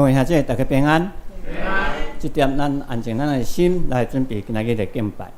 各位兄弟，大家平安。平安。這點咱安靜咱的心來準備今仔日的敬拜。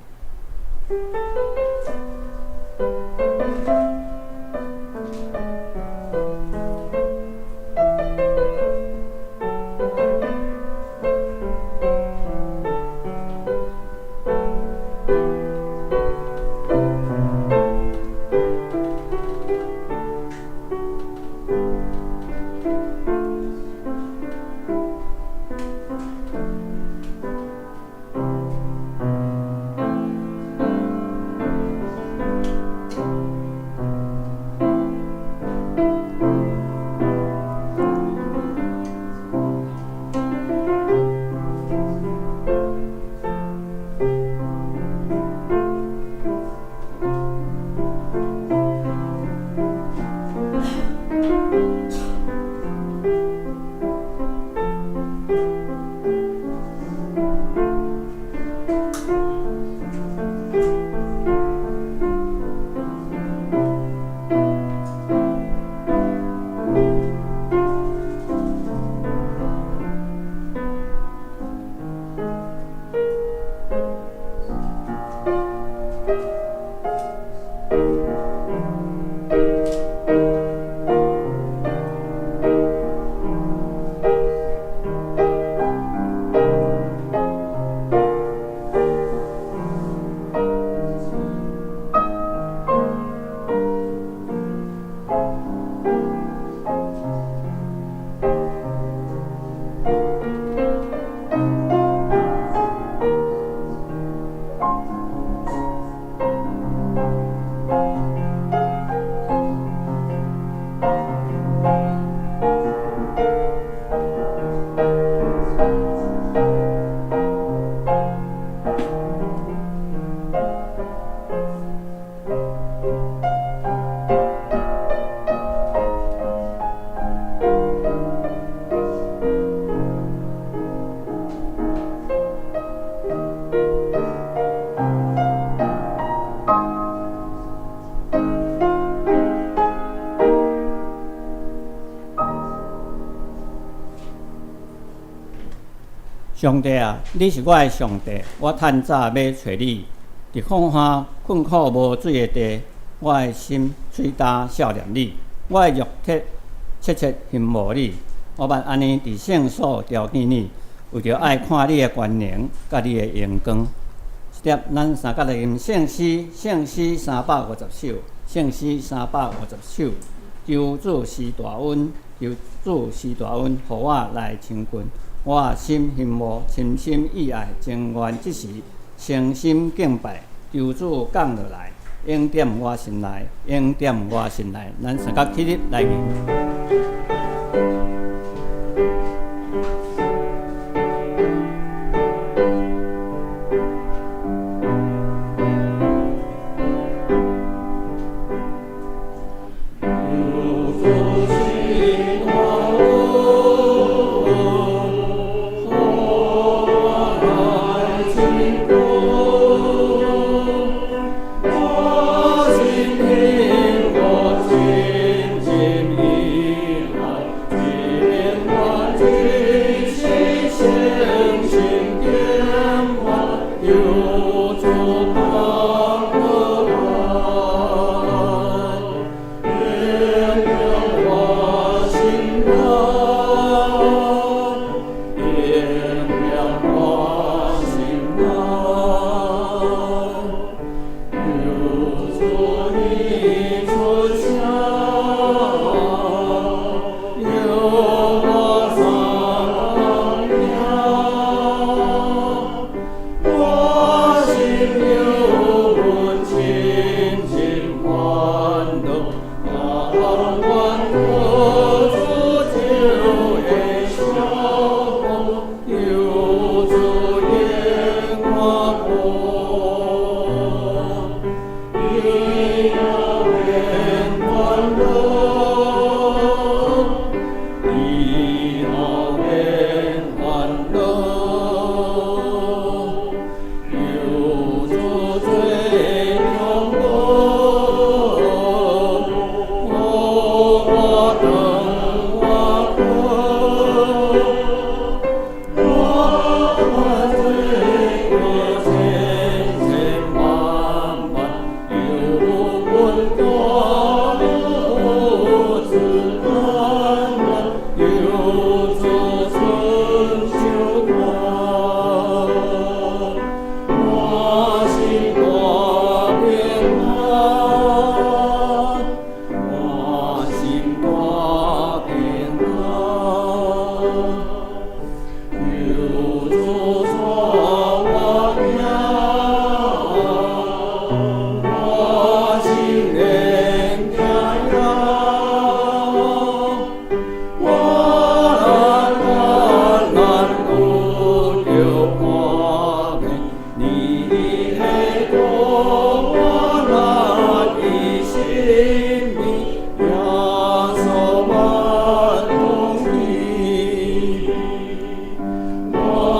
上帝啊，你是我的上帝，我趁早欲揣你。佇曠旱困苦無水的地，我的心喙焦數念你，我的肉體切切欣慕你。我捌按呢佇聖所朝見你，為著愛看你的權能佮你的榮光。這點咱三佮來吟聖詩，聖詩350首，聖詩350首。求主施大恩，求主施大恩，予我來親近。我心欣慕，深深意愛，情願這時誠心敬拜，求主降落來，恩典我心內，恩典我心內，咱三佮起立來吟。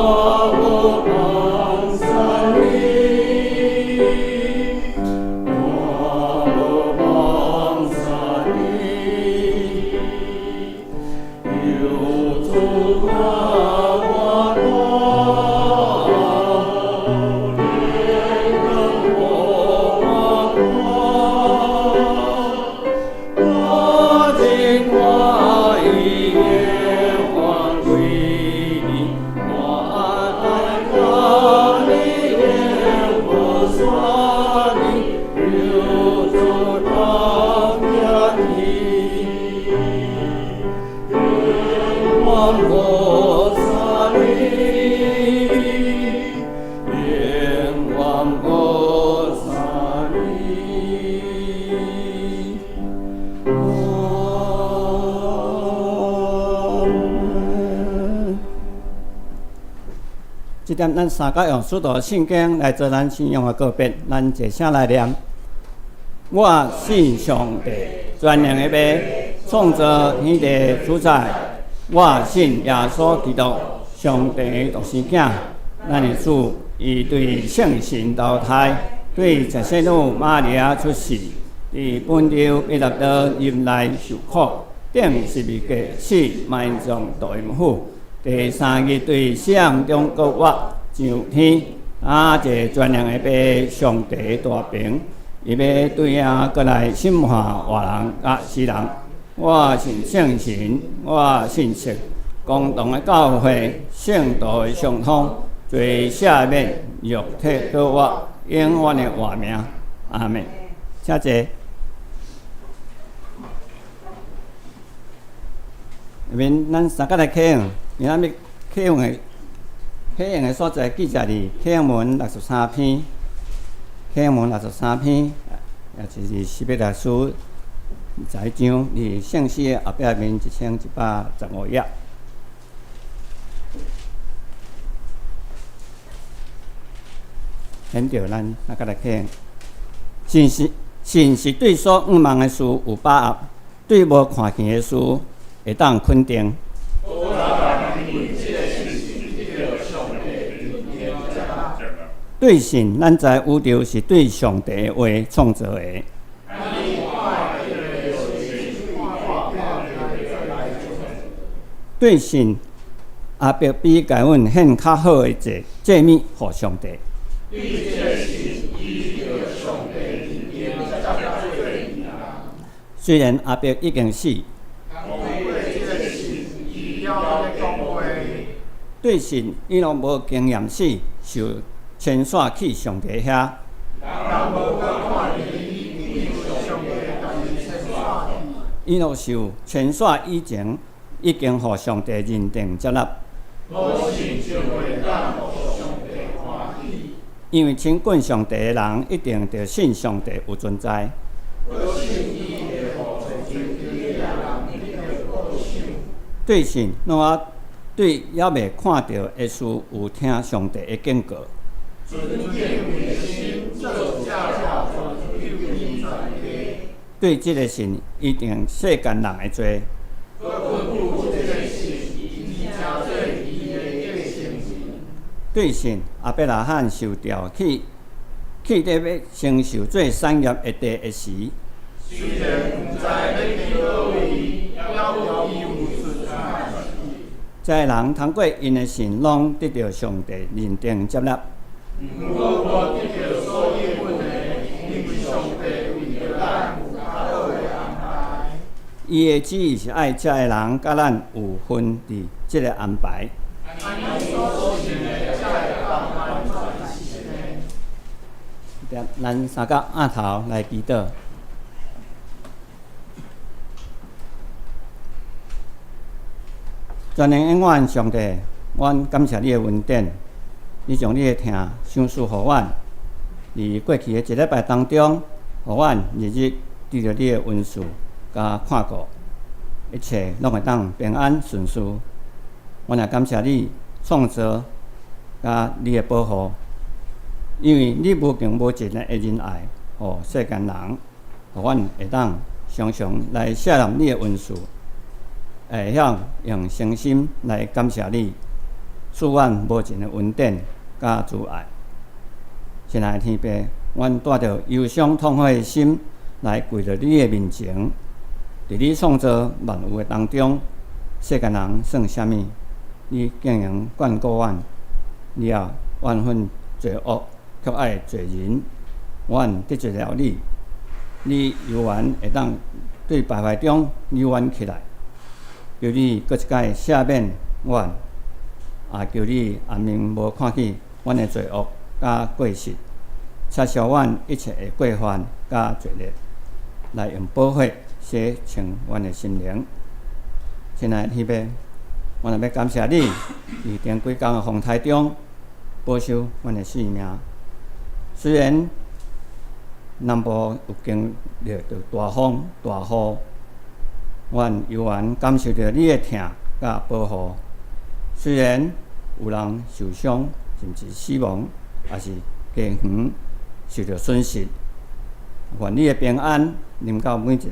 無放捨你，我無放捨你，有主佮我同，天光予我看，我真歡喜永遠為你，我愛看你永無散你，有主同行去，永遠無散你，永遠無散你。阿們。這點咱三個用使徒信經來做咱信仰的告別，咱齊聲來念：我信上帝，全能的父，創造天地主宰。我信耶穌基督，上帝的獨生囝，咱的主，伊對聖神投胎，對十聖女瑪利亞出世，佇本丟彼拉多忍耐受苦，釘十字架死，埋葬落陰府。第三日對死人中復活，上天，啊，坐全能的父上帝大爿，伊欲對遐閣來審判活人佮死人。我信聖神，我信聖公同的教會，聖徒的相通，罪赦免，肉體復活，永遠的活命。阿們。請坐。下面咱三個來啟用，今仔日啟用的所在記載佇啟用文六十三篇，啟用文六十三篇，也就是司別來書21章，佇聖詩的後壁面1115頁。現著咱來來啟用，信是信是對所向望的事有把握，對無看見的事會當肯定。對信，咱知宇宙是對上帝的話創造的。對信，亞伯比該隱獻較好的祭祭物予上帝。雖然亞伯已經死，對信，以諾無經驗死，受遷徙去上帝遐。以諾受遷徙以前，已經予上帝認定接納。因為親近上帝的人，一定著信上帝有存在。對信，挪亞對猶未看著的事有聽上帝的警告。對這个信，伊定世間人的罪。對信，亞伯拉罕受調去去佇欲承受做產業的地的時，這个人通過𪜶的信，攏得著上帝認定接納。伊的旨意是愛這个人佮咱有份佇這个安排。咱三个按頭來祈禱。全能永遠上帝，阮感謝你的恩典，你將你的疼賞賜予阮。佇過去的一禮拜當中，予阮日日得著你的恩賜佮看顧，一切攏會當平安順遂。阮也感謝你創造佮你的保護，因為你無窮無盡的仁愛，予世間人，予阮會當常常來卸任你的恩賜，會曉用誠心來感謝你。賜阮無盡的恩典佮慈愛。親愛的天父，阮帶著憂傷痛苦的心來跪佇你的面前，佇你創造萬有的當中，世間人算啥物？你竟然眷顧阮，你也怨恨罪惡，卻愛罪人。阮得罪了你，你猶原會當對敗壞中扭阮起來，求你閣一擺赦免阮，也求你掩面無看見阮的罪惡佮過失，撤銷阮一切的過犯佮罪孽，來用寶血洗清阮的心靈。親愛的天父，阮若欲感謝你，佇頂幾工的風颱中保守阮的性命。雖然南部有經歷著大風大雨，阮猶原感受著你的疼佮保護。雖然有人受傷，甚至死亡，抑是家園受著損失，願你的平安臨到每一个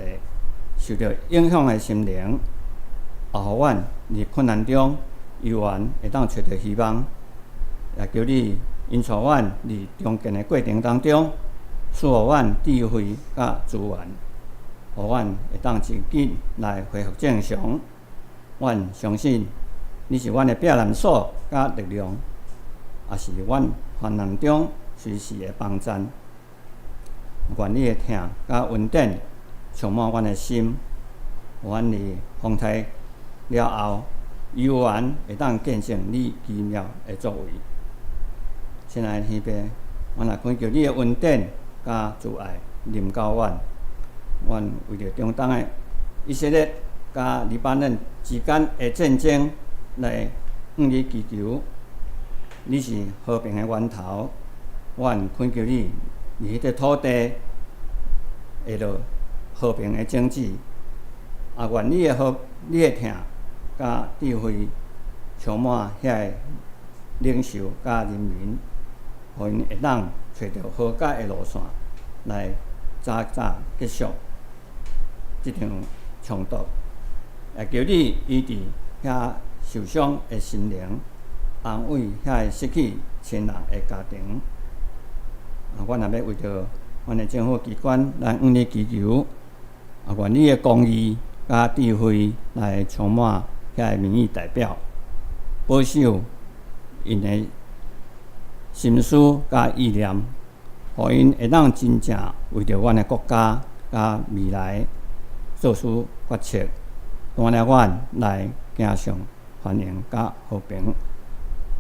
受著影響的心靈，也予阮佇困難中猶原會當揣著希望。也求你引帶阮佇重建的過程當中，賜予阮智慧佮資源，予阮會當真緊來恢復正常。阮相信你是阮的避難所佮力量，也是阮患難中隨時的幫贊。願你的疼佮恩典充滿阮的心，予阮佇風颱了後，猶原會當見證你奇妙的作為。親愛的天父，阮若懇求你的恩典佮慈愛臨到阮，阮為著中東的以色列佮黎巴嫩之間的戰爭來向你祈求。你是和平的源頭，阮懇求你佇彼个土地下落和平的種子，也願你的和、你的疼佮智慧充滿遐个領袖佮人民，予𪜶會當揣著和解的路線，來早早結束這場衝突。也求你醫治遐受傷的心靈，安慰遐个失去親人的家庭。啊，阮也欲為著阮的政府機關來向你祈求，啊，願你的公義佮智慧來充滿遐个民意代表，保守𪜶的心思佮意念，予𪜶會當真正為著阮的國家佮未來做出決策，帶領阮來走向繁榮佮和平。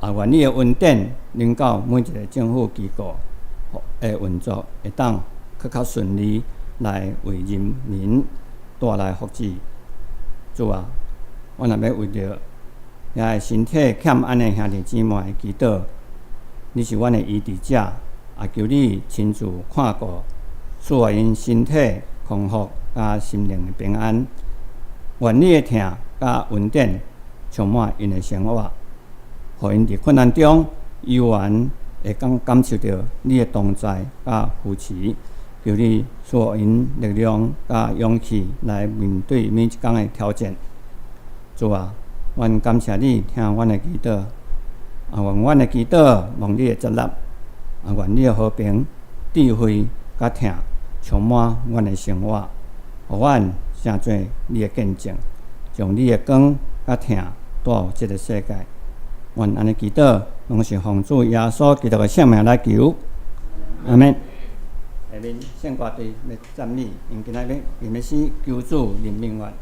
也願你的恩典臨到每一个政府機構的運作，會當閣較順利，來為人民帶來福祉。主啊，阮若欲為著遐个身體欠安的兄弟姊妹祈禱，你是阮的醫治者，也求你親自看顧，賜予𪜶身體康復佮心靈的平安。願你的疼佮恩典充滿𪜶的生活，予𪜶佇困難中猶原會當感受著你的同在佮扶持。求你賜予𪜶力量佮勇氣來面對每一工的挑戰。主啊，阮感謝你聽阮的祈禱，也願阮的祈禱蒙你的接納，也願你的和平、智慧佮疼充滿阮的生活，予阮成做你的見證，將你的光佮疼帶予這个世界。阮按呢祈禱，攏是奉主耶穌基督的聖名來求，阿們。下面聖歌隊欲讚美，𪜶今仔日吟的詩求主憐憫阮。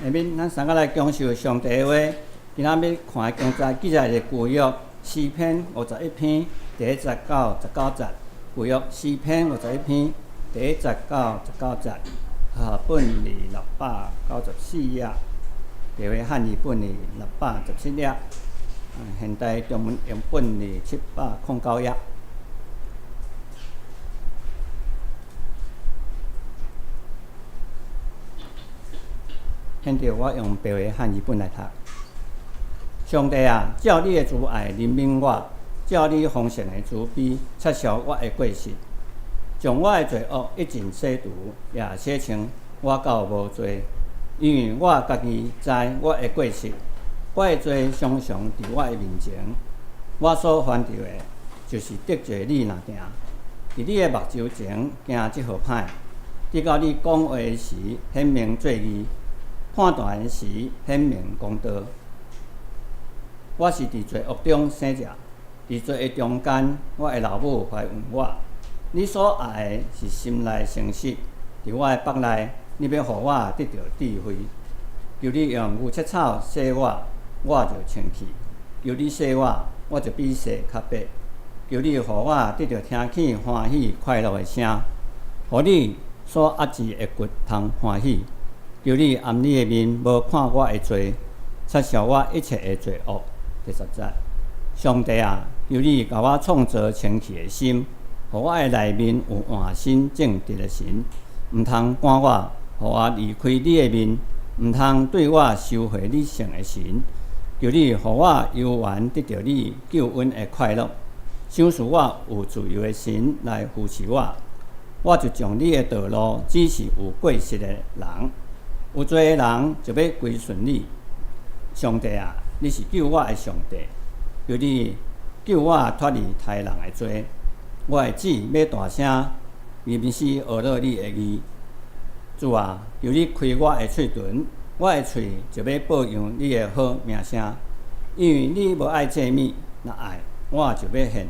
下面咱三个來享受上帝的話。今仔欲看的經節記載佇舊約詩篇51篇第1節到19節。舊約詩篇五十一篇第一節到十九節，和合本佇694頁，白話漢語本佇617頁，現代中文譯本佇709頁。現在我用白話漢語本來讀。上帝啊，照你的慈愛憐憫我，照你豐盛的慈悲擦拭我的過失，將我的罪惡一盡洗除，也洗清我到無罪。因為我家己知我的過失，我的罪常常佇我的面前。我所犯著的，就是得罪你爾爾，佇你的目睭前行這號歹，直到你講話時顯明做義，判斷時顯明公道。我是佇罪惡中生者，佇罪的中間，我的老母懷孕我。你所愛的是心內誠實，佇我的腹內，你欲予我得著智慧。求你用牛膝草洗我，我就清氣；求你洗我，我就比雪較白。求你予我得著聽見歡喜快樂的聲，予你所壓制的骨通歡喜。求你掩你的面，無看我的罪，擦拭我一切的罪惡。第10節，上帝啊，求你共我創造清氣的心，予我的內面有換新正直的神。毋通趕我，予我離開你的面，毋通對我收回你聖的神。求你予我猶原得著你救恩的快樂，賞賜我有自由的神來扶持我。我就將你的道路指示有過失的人，有罪的人就欲歸順你。上帝啊，你是救我的上帝，求你救我脫離刣人的罪。我的舌欲大聲，吟詩學樂你的義。主啊，求你開我的喙唇，我的喙就欲報揚你的好名聲。因為你無愛祭物，若愛我就欲獻；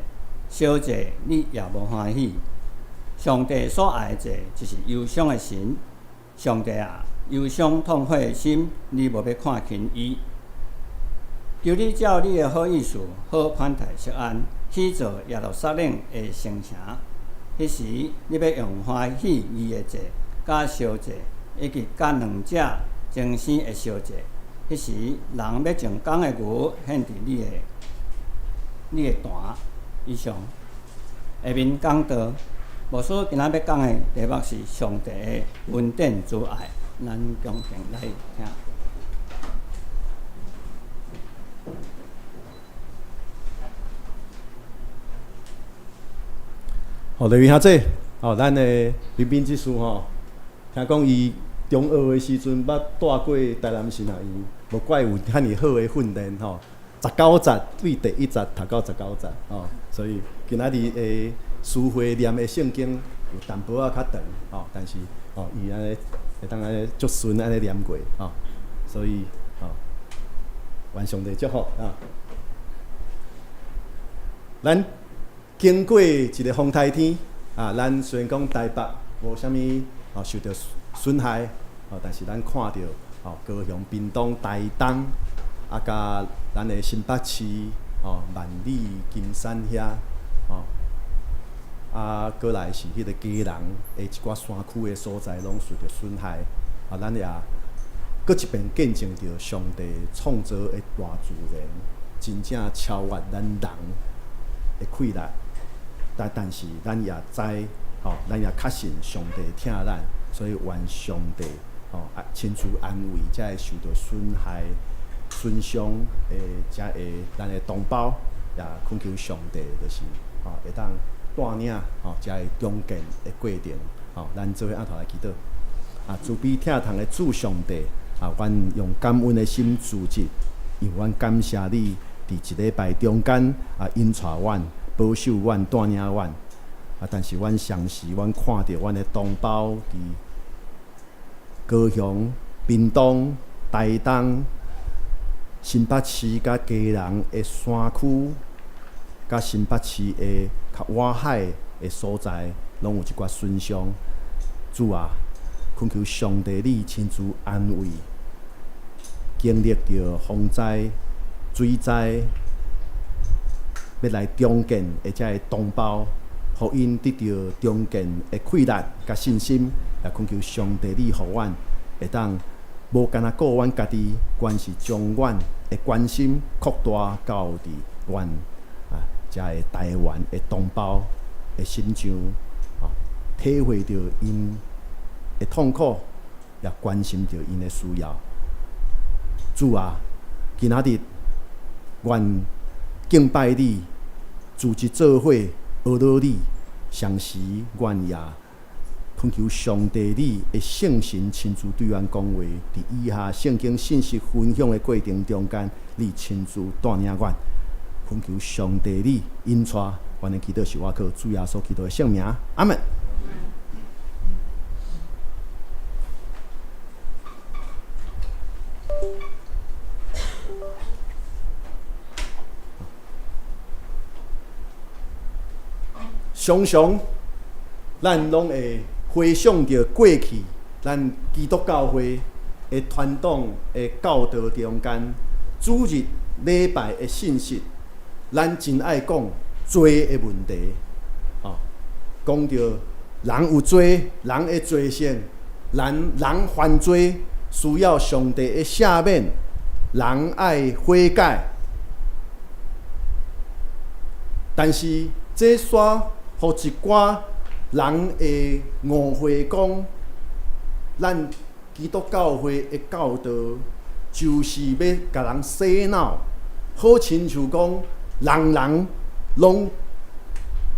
燒祭你也無歡喜。上帝所愛的祭，就是憂傷的心。上帝啊，憂傷痛悔的心，你無欲看輕伊。求你照你的好意思，好寬待錫安，起造耶路撒冷的新城。彼時，你欲用歡喜義的祭，佮燒祭，以及佮兩隻精生的燒祭。彼時，人欲將公的牛獻佇你的壇以上。下面講道，牧師今仔欲講的題目是上帝的恩典慈愛，咱共同來聽。好，雷兄姐，哦，咱的林斌執事吼，聽講伊中學的時陣捌帶過台南神學院，無怪有遐爾好的訓練吼。十九節對第一節讀到十九節吼，所以今仔日的詩會念的聖經有淡薄仔較長吼，但是吼伊按呢會當按呢足順按呢念過吼，所以吼願上帝祝福啊！咱經過一個風颱天啊，咱雖然講台北無啥物吼受著損害，吼，但是咱看著吼高雄、屏東、台東啊，佮咱的新北市吼萬里金山遐吼，啊，閣來是彼個基隆的一寡山區的所在，攏受著損害。啊，咱也閣一遍見證著上帝創造的大自然，真正超越咱人的氣力。但是咱也知，吼，咱也確信上帝疼咱，所以願上帝吼啊親自安慰遮个受著損害、損傷的遮个咱的同胞，也懇求上帝，就是吼會當帶領吼遮个重建的過程，吼，咱做伙按頭來祈禱。啊，慈悲疼痛的主上帝，啊，阮用感恩的心主旨，因為阮感謝你佇一禮拜中間啊，引帶阮、保守阮、帶領阮。啊，但是阮相時，阮看著阮的同胞佇高雄、屏東、台東、新北市佮基隆的山區，佮新北市的較外海的所在，攏有一寡損傷。主啊，懇求上帝你親自安慰，經歷著風災、水災，欲來重建的遮个同胞，予𪜶得著重建的氣力佮信心，也懇求上帝你予阮會當無干焦顧阮家己，懸是將阮的關心擴大到佇阮啊遮个台灣的同胞的身上，體會著𪜶的痛苦，也關心著𪜶的需要。主啊，今仔日阮敬拜你，組織做伙學落你，同時阮也懇求上帝你的聖神親自對阮講話，佇以下聖經信息分享的過程中間，你親自帶領阮，懇求上帝你引帶，阮的祈禱是倚靠主耶穌基督的聖名，阿門。常常，咱攏會回想著過去，咱基督教會的傳統的教導中間，主日禮拜的信息，咱真愛講罪的問題，哦，講著人有罪，人的罪性，人人犯罪需要上帝的赦免，人愛悔改，但是這煞予一寡人會誤會講，咱基督教會的教導就是欲共人洗腦，好親像講人人攏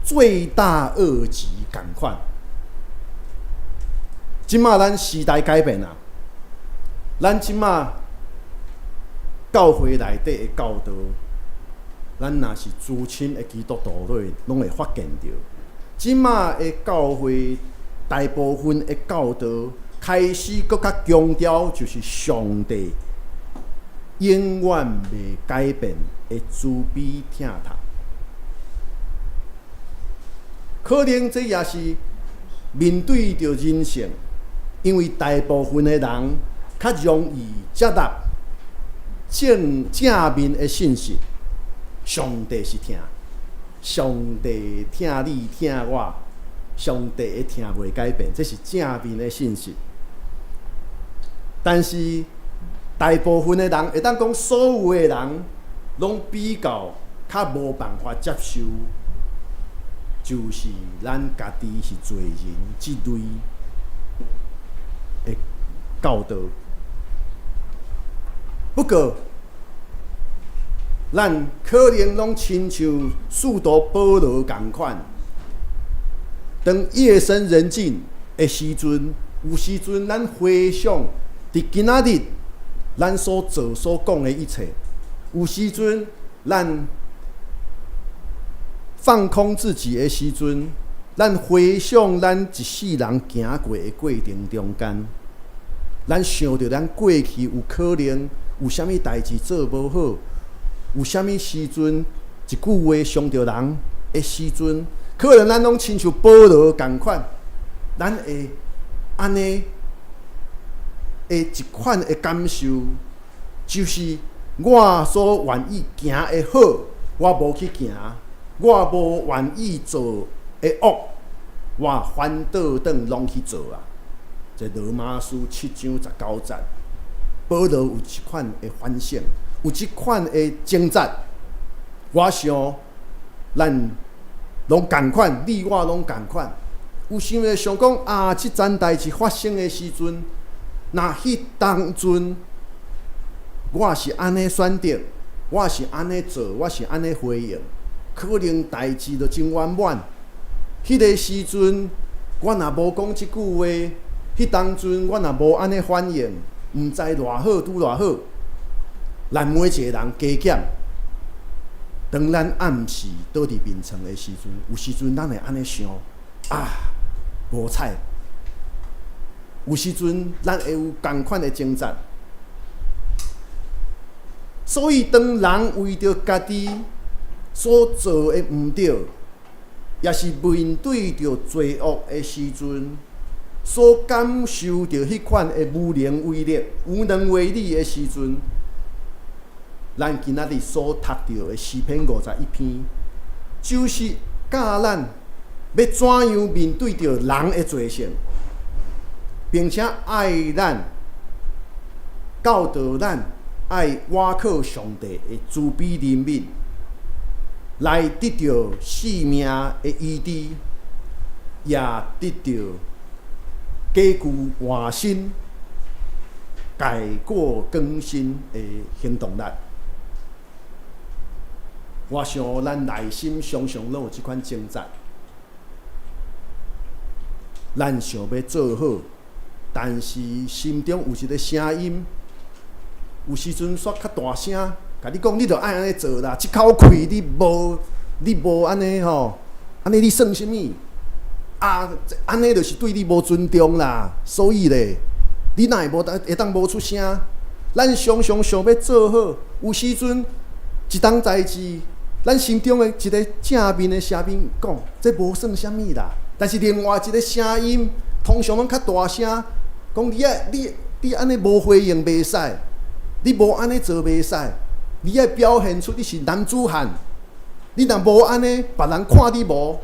罪大惡極仝款。這馬咱時代改變啊，咱這馬教會內底的教導，咱若是資深的基督徒，攏會發現著，這馬的教會大部分的教導開始閣較強調，就是上帝永遠袂改變的慈悲疼痛。可能這也是面對著人性，因為大部分的人較容易接納正正面的信息。上帝是疼，上帝疼你疼我，上帝的疼袂改變，這是正面的信息。但是大部分的人，會當講所有的人，攏比較較無辦法接受，就是咱家己是罪人這類的教導。不過，咱可能攏親像使徒保羅仝款，當夜深人靜的時陣，有時陣咱回想佇今仔日咱所做所講的一切，有時陣咱放空自己的時陣，咱回想咱一世人行過的過程中間，咱想著咱過去有可能有啥物代誌做無好。有啥物時陣一句話傷著人的時陣，可能咱攏親像保羅仝款，咱會按呢的一款的感受，就是我所願意行的好，我無去行；我無願意做的惡，我反倒轉攏去做啊！這羅馬書7章19節，保羅有這款的反省。有這款的掙扎，我想咱攏仝款，你我攏仝款。有想會想講啊，這樁代誌發生的時陣，若彼當陣我是按呢選擇，我是按呢做，我是按呢回應，可能代誌就真圓滿。彼个時陣，我若無講這句話，彼當陣我若無按呢反應，毋知偌好拄偌好。咱每一個人加減，當咱暗時倒佇眠床的時陣，有時陣咱會按呢想啊，無彩。有時陣咱會有仝款的掙扎。所以，當人為著家己所做的毋對，抑是面對著罪惡的時陣，所感受著彼款的無能為力、無能為力的時陣，咱今仔日所讀著的詩篇51篇，就是教咱欲怎樣面對著人的罪性，並且愛咱教導咱愛倚靠上帝的慈悲憐憫，來得著性命的醫治，也得著家具換新、改過更新的行動力。我想咱內心常常攏有這款掙扎，咱想欲做好，但是心中有一个聲音，有時陣煞較大聲，共你講，你著愛按呢做啦，這口氣你無按呢吼，按呢你算啥物？啊，按呢就是對你無尊重啦。所以咧，你哪會無當會當無出聲？咱常常想欲做好，有時陣一樁代誌，咱心中的一个正面的聲音講，這無算啥物啦。但是另外一个聲音，通常攏較大聲，講你愛你你按呢無回應袂使，你無按呢做袂使，你愛表現出你是男子漢，你若無按呢，別人看你無。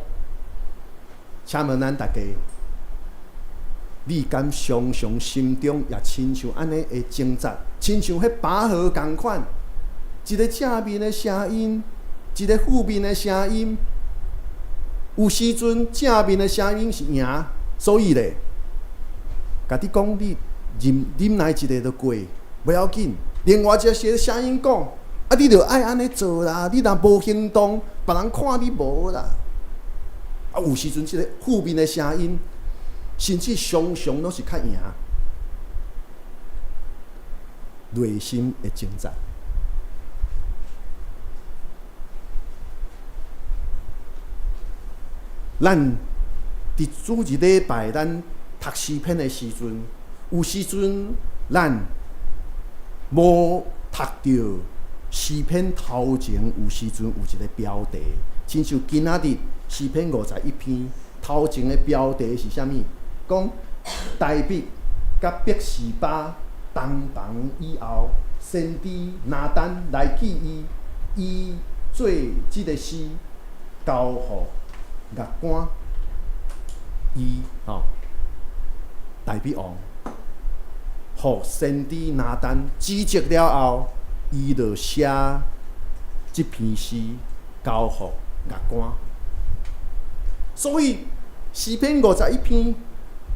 請問咱大家，你敢常常心中也親像按呢的掙扎，親像彼拔河仝款，一个正面的聲音，一个負面的聲音，有時陣正面的聲音是贏，所以咧，共你講你忍忍耐一下就過，無要緊。另外一个聲音講，啊，你著愛按呢做啦，你若無行動，別人看你無啦。啊，有時陣這个負面的聲音，甚至常常攏是較贏。內心的掙扎。咱佇主日禮拜，咱讀詩篇的時陣，有時陣咱無讀著詩篇頭前，有時陣有一個標題，親像今仔日詩篇51篇頭前的標題是啥物？講大衛佮拔示巴同房以後，先知拿單來見伊，伊做這个詩交予樂官，伊吼大衛王，予先知拿單指責了後，伊就寫這篇詩交予樂官。所以詩篇51篇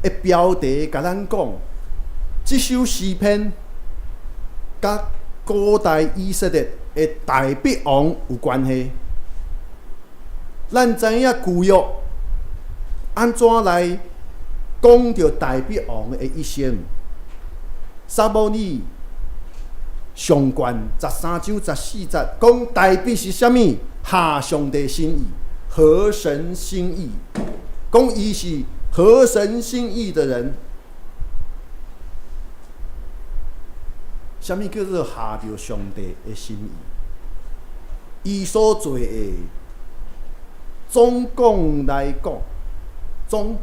的標題共咱講，這首詩篇佮古代以色列的大衛王有關係。咱知影舊約按怎來講著大衛王的一生？撒母耳上卷13章14節講大衛是啥物？合上帝心意，合神心意。講伊是合神心意的人。啥物叫做合著上帝的心意？伊所做的，總共來講，總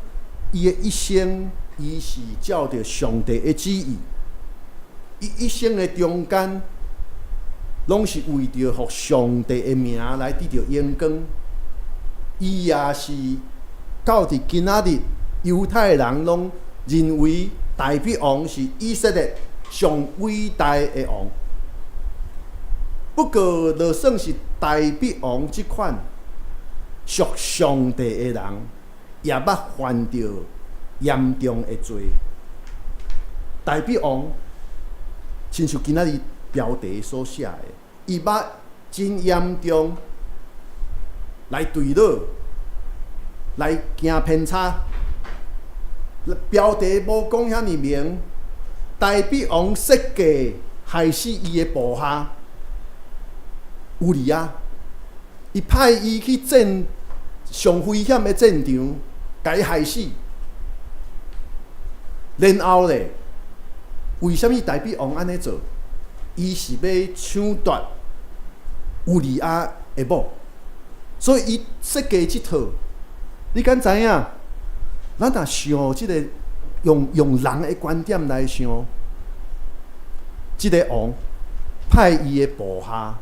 伊的一生，伊是照著上帝的旨意。伊一生的中間，攏是為著予上帝的名來得著榮光。伊也是到佇今仔日，猶太人攏認為大衛王是以色列上偉大的王。不過，就算是大衛王這款屬上帝的人，也捌犯著嚴重的罪。大衛王親像今仔日標題所寫的，伊捌真嚴重來墜落，來行偏差。標題無講遐爾明，大衛王設計害死伊的部下烏利亞，伊派伊去戰上危險的戰場，共伊害死。然後咧，為啥物大衛王按呢做？伊是欲搶奪烏利亞的某，所以伊設計這套。你敢知影？咱若想這个用人的觀點來想，這个王派伊的部下，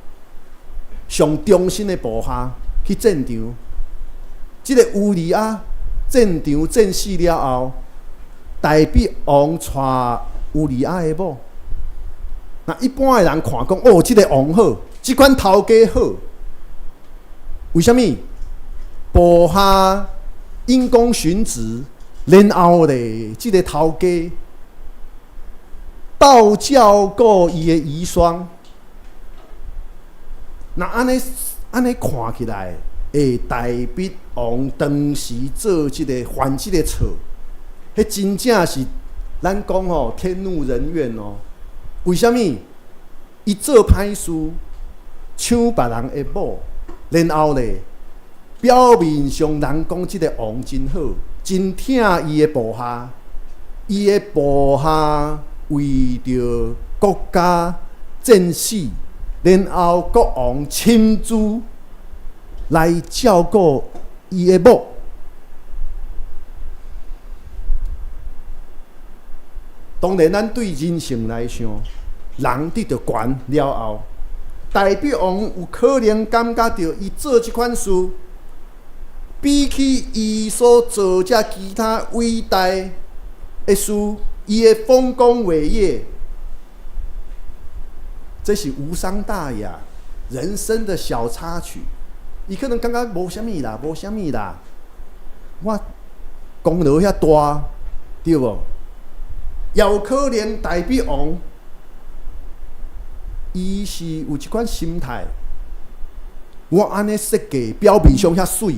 上忠心的部下去戰場。這个烏利亞戰場戰死了後，大衛王娶烏利亞的某。那一般的人看講，哦，這个王好，這款頭家好。為啥物？部下因公殉職，然後咧，這个頭家倒照顧伊的遺孀。那按呢按呢看起來，欸，大衛王當時做這个犯這个錯，彼真正是咱講吼天怒人怨哦。為啥物？伊做歹事，搶別人的某，然後咧，表面上人講這个王真好，真疼伊的部下，伊的部下為著國家戰死，然後國王親自來照顧伊的某。當然，咱對人性來想，人得著權了後，大衛王有可能感覺著伊做這款事，比起伊所做這其他偉大的事，伊的豐功偉業，這是無傷大雅，人生的小插曲。伊可能感覺無啥物啦，無啥物啦，我功勞遐大，對無？也有可能大衛王，伊是有這款心態。我按呢設計，表面上遐媠，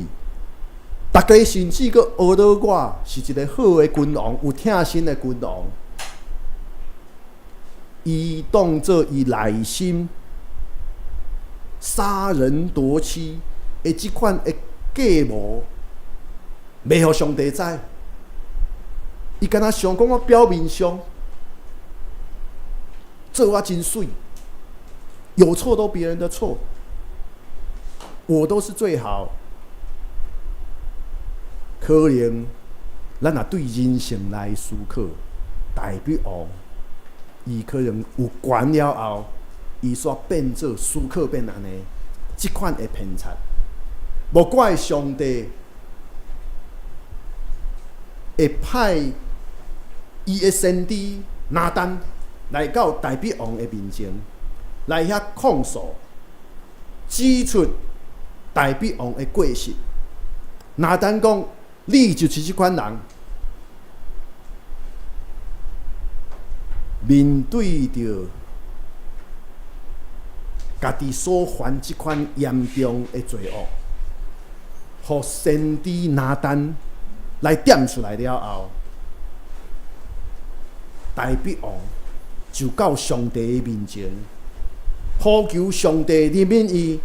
逐家甚至閣學著我是一个好的君王，有疼心的君王。伊當做伊內心殺人奪妻的這款的計謀，袂予上帝知。伊敢若想講，我表面上做我真媠，有錯都別人的錯，我都是最好。可能咱若對人性來思考，大衛王伊可能有權了後，伊煞變做思考變按呢，這款的偏差，無怪上帝會派伊的先知拿單來到大衛王的面前，來遐控訴，指出大衛王的過失。拿單講：你就是這款人，面對著家己所犯這款嚴重的罪惡，予先知拿單來點出來了後，大衛王就到上帝的面前，呼求上帝憐憫伊。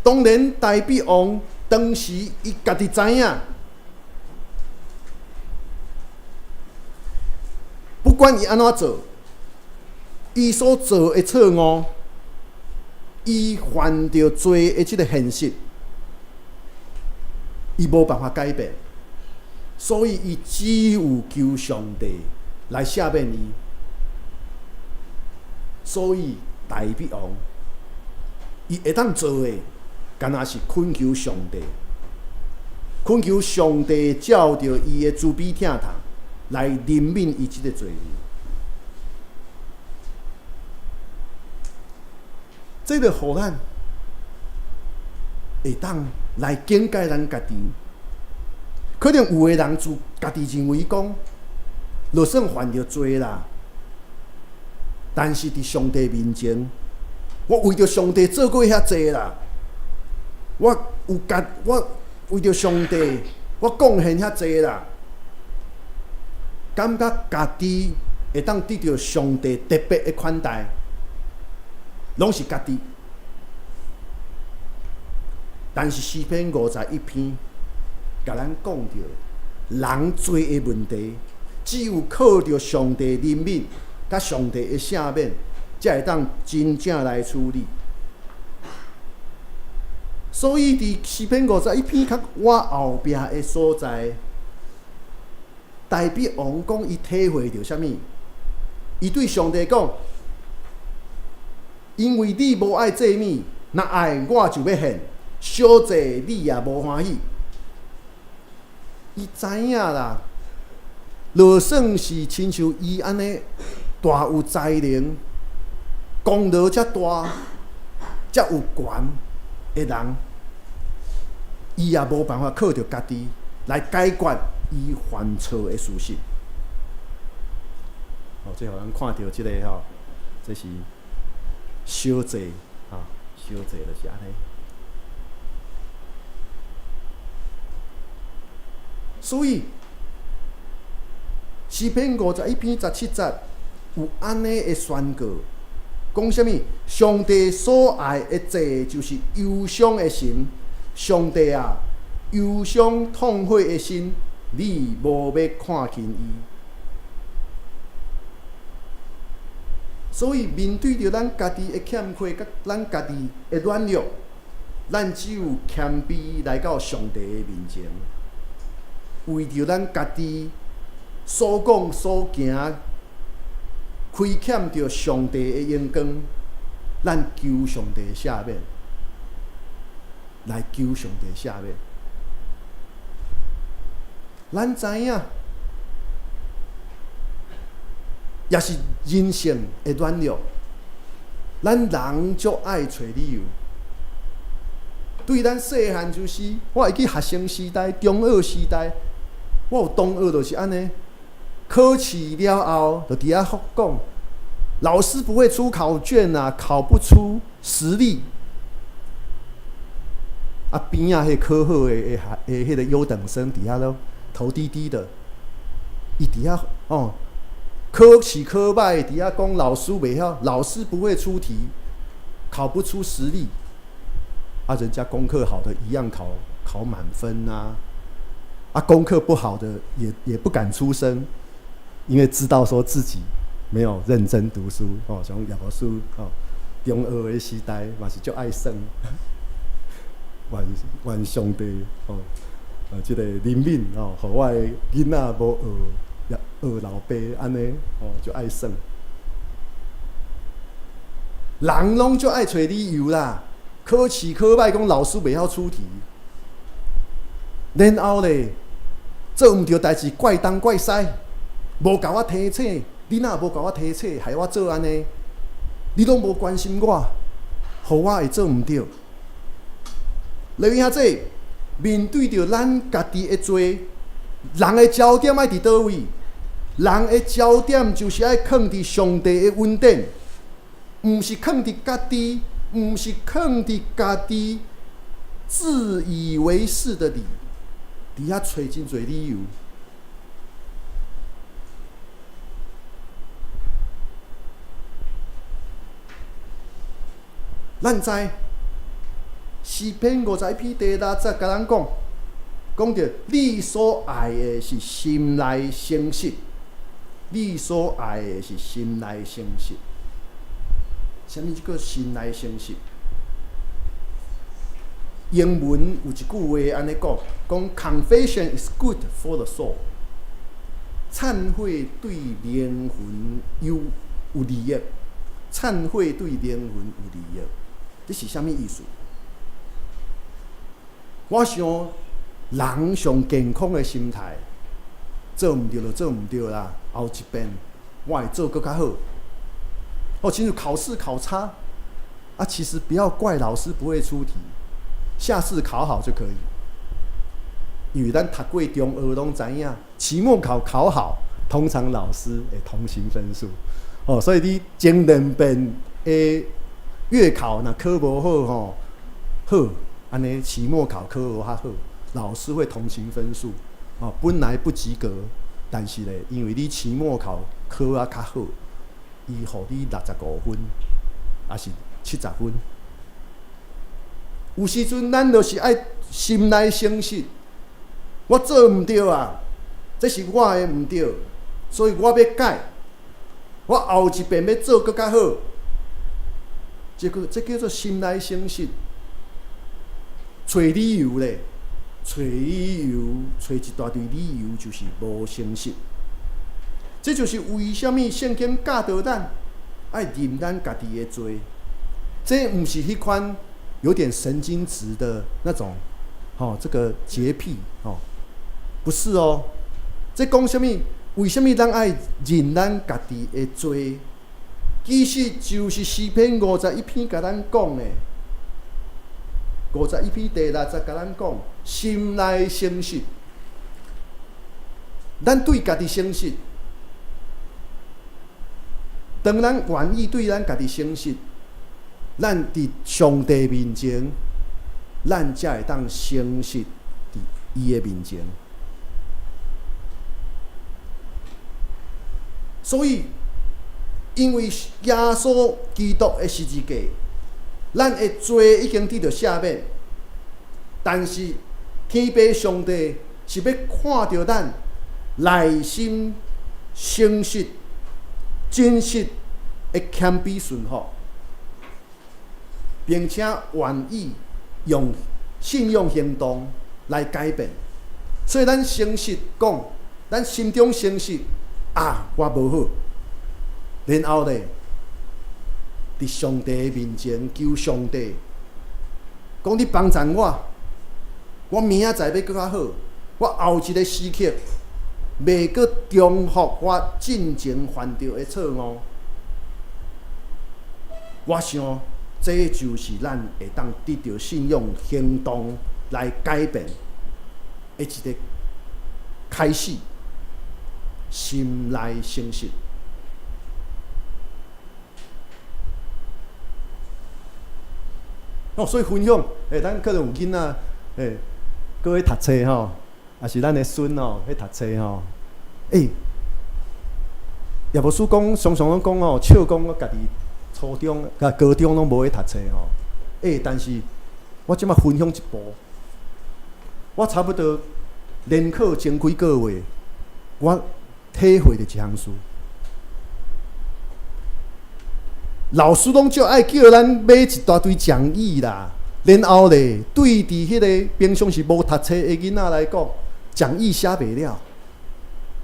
當然，大衛王當時伊家己知影，不管伊按怎做，伊所做的錯誤，伊犯著罪的這个現實，伊無辦法改變，所以伊只有求上帝來赦免伊。所以大衛王，伊會當做的，敢若是懇求上帝，懇求上帝照著伊的慈悲疼痛來憐憫伊這个罪人。這个予咱會當來警戒咱家己。可能有的人自家己認為講，就算犯著罪啦，但是佇上帝面前，我為著上帝做過遐濟啦，我有家，我為著上帝，我貢獻遐濟啦，感覺家己會當得著上帝特別的款待，攏是家己。但是詩篇51篇，共咱講著人罪的問題，只有靠著上帝憐憫，佮上帝的赦免，才會當真正來處理。所以佇詩篇51篇較倚後壁的所在，大衛王講伊體會著啥物？伊對上帝講：因為你無愛祭物，若愛我就欲獻，燒祭你也無歡喜。伊知影啦，就算是親像伊按呢大有才能、功勞遮大、遮有權的人，伊也無辦法靠著家己來解決伊犯錯的事實。哦，這予咱看著這個吼，這是燒祭，吼，燒祭就是按呢。所以詩篇51篇17節有按呢的宣告，講啥物？上帝所愛的祭就是憂傷的心。上帝啊，憂傷痛悔的心，你無欲看輕伊。所以面對著咱家己的欠缺，佮咱家己的軟弱，咱只有謙卑來到上帝的面前，為著咱家己所講所行，虧欠著上帝的榮光，咱求上帝赦免，來求上帝赦免。咱知影，也是人性的軟弱，咱人足愛揣理由。對咱細漢就是，我會記學生時代、中學時代，我有同學就是按呢，考試了後就佇遐講，老師不會出考卷啊，考不出實力。啊，邊仔彼考好的彼個優等生佇遐囉頭低低的，伊佇遐哦，考試考䆀，佇遐講老師袂曉，老師不會出題，考不出實力。啊，人家功課好的一樣考滿分啊，啊，功課不好的也不敢出聲，因為知道說自己沒有認真讀書哦，像葉牧師哦，中學的時代嘛是足愛耍，願願上帝哦，這個憐憫哦，予我的囡仔無學學老爸按呢哦，足愛耍。人攏足愛揣理由啦，考試考䆀，講老師袂曉出題，然後咧做毋著代誌，怪東怪西，無共我提醒，你若無共我提醒，害我做按呢，你攏無關心我，予我會做毋著。來兄弟，面對著咱家己的罪，人的焦點愛佇佗位？人的焦點就是愛囥佇上帝的恩典，毋是囥佇家己，毋是囥佇家己自以為是的理，佇遐揣真濟理由。咱知詩篇51篇第6節共咱講，講著你所愛的是心內誠實，你所愛的是心內誠實。啥物叫心內誠實？英文有一句話按呢講，講 Confession is good for the soul。懺悔對靈魂有利益，懺悔對靈魂有利益，這是啥物意思？我想人上健康的心態，做毋著就做毋著啦，後一遍我會做閣較好。哦，親像考試考差，啊，其實不要怪老師不會出題，下次考好就可以。因為咱讀過中學攏知影，期末考考好，通常老師會同情分數。哦，所以你前兩遍的月考若考無好吼，好，按呢期末考考予較好，老師會同情分數。哦，本來不及格，但是咧，因為你期末考考啊較好，伊予你65分，抑是70分。有時陣咱就是愛心內誠實，我做毋著啊，這是我的毋對，所以我欲改，我後一遍欲做閣較好。這個這叫做心內誠實。揣理由咧，揣理由，揣一大堆理由，就是無誠實。這就是為啥物聖經教導咱愛認咱家己的罪。這毋是彼款有點神經質的那種，吼，這個潔癖，吼，不是哦。這講啥物？為啥物咱愛認咱家己的罪？其實就是詩篇51篇共咱講的，51篇第6節共咱講，心內誠實，咱對家己誠實。當咱願意對咱家己誠實，咱佇上帝面前，咱才會當誠實佇伊的面前。所以，因為耶穌基督的十字架，咱的罪已經得著赦免。但是天父上帝是欲看著咱內心誠實、真實的謙卑順服，並且願意用信仰行動來改變。所以咱誠實講，咱心中誠實啊，我無好。然後咧，佇上帝面前求上帝，講你幫贊我，我明仔載欲閣較好，我後一个時刻袂閣重複我進前犯著的錯誤。我想，這就是咱會當得著信仰行動來改變的一个開始，心內誠實。哦，所以分享，咱可能有囡仔，閣咧讀冊吼，抑是咱的孫吼咧讀冊吼，也無輸講，常常攏講吼，笑講我家己初中、佮高中攏無咧讀冊吼，但是我這馬分享一步，我差不多聯考前幾个月，我體會著一項事。老師攏足愛叫咱買一大堆講義啦，然後咧，對佇彼个平常時無讀冊的囡仔來講，講義寫袂了，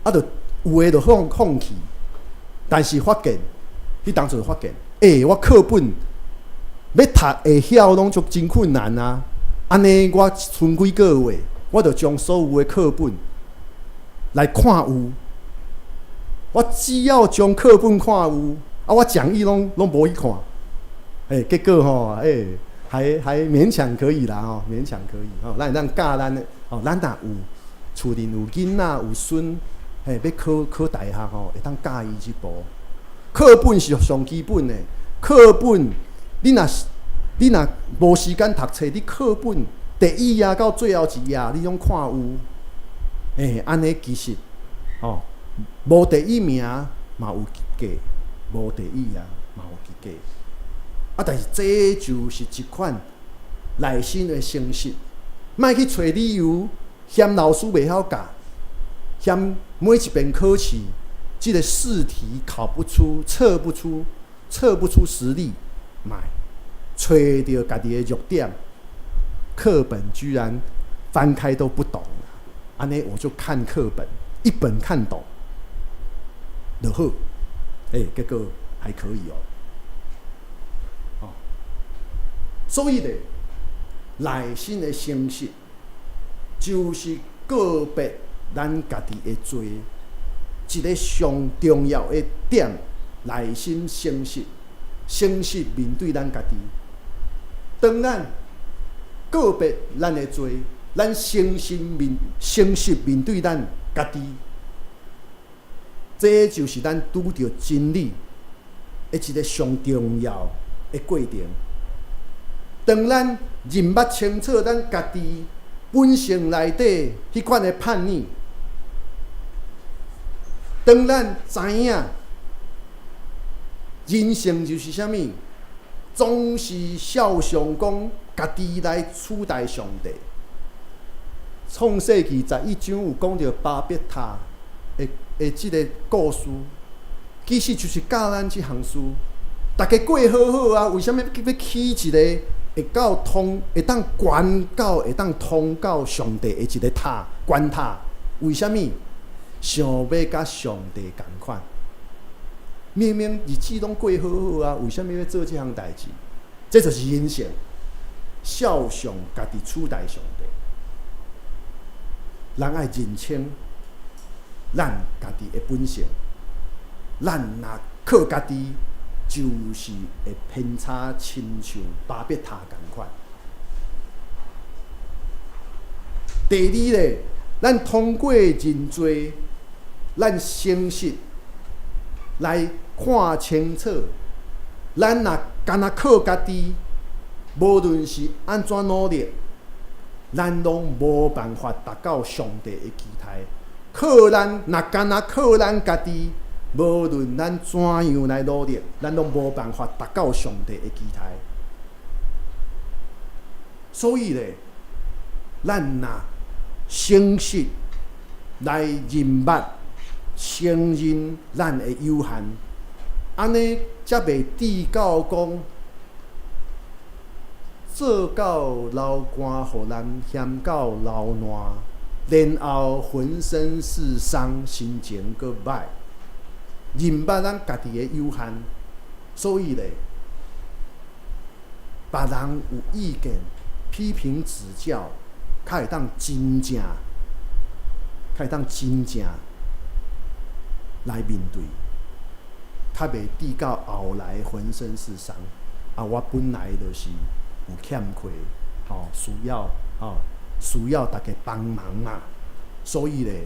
啊，就有的就放放棄。但是發現，彼當陣發現，我課本欲讀會曉攏足真困難啊！按呢，我賰幾个月，我就將所有的課本來看有，我只要將課本看有。啊！我講義攏攏無去看，結果吼，還還勉強可以啦吼，勉強可以吼。咱會當教咱的，吼，咱若有厝裡有囡仔有孫，欲考考大學吼，會當教伊這步。課本是上基本的，課本你若你若無時間讀冊，你課本第一頁到最後一頁，你攏看有。按呢其實，吼，無第一名嘛有計。無第一啊，嘛有結果。啊，但是這就是一款內心的誠實，莫去揣理由，嫌老師袂曉教，嫌每一遍考試，這个試題考不出、測不出、測不出實力，莫揣著家己的弱點，課本居然翻開都不懂，按呢我就看課本，一本看懂就好。結果還可以哦，哦，所以咧，內心的誠實就是告別咱家己的罪，一个上重要的點。內心誠實，誠實面對咱家己。當咱告別咱的罪，咱誠實面誠實面對咱家己。這就是咱拄著真理的一个上重要的過程。當咱認捌清楚咱家己本性內底彼款的叛逆，當咱知影人生就是啥物，總是肖像講家己來取代上帝。創世記11章有講著巴別塔的的這个故事，其實就是教咱這項事。逐家過好好啊，為啥物欲起一个會到通，會當懸到，會當通到上帝的一个塔關塔。為啥物？想欲佮上帝仝款。明明日子攏過好好啊，為啥物欲做這項代誌？這就是人性，肖像家己取代上帝。人愛認清咱家己的本性，咱若靠家己，就是會偏差，親像巴別塔仝款。第二咧，咱通過認罪，咱誠實來看清楚，咱若干焦靠家己，無論是按怎努力，咱攏無辦法達到上帝的期待。靠咱若干焦靠咱家己，無論咱怎樣來努力，咱攏無辦法達到上帝的期待。所以咧，咱若誠實來認捌、承認咱的有限，按呢才袂至到講做到流汗，予人嫌到流爛，然後渾身是傷，心情閣歹。認捌咱家己的有限，所以咧，別人有意見、批評指教，較會當真正，較會當真正來面對，較袂至到後來渾身是傷。啊，我本來就是有欠缺，吼，需要吼，需要大家幫忙嘛，所以咧，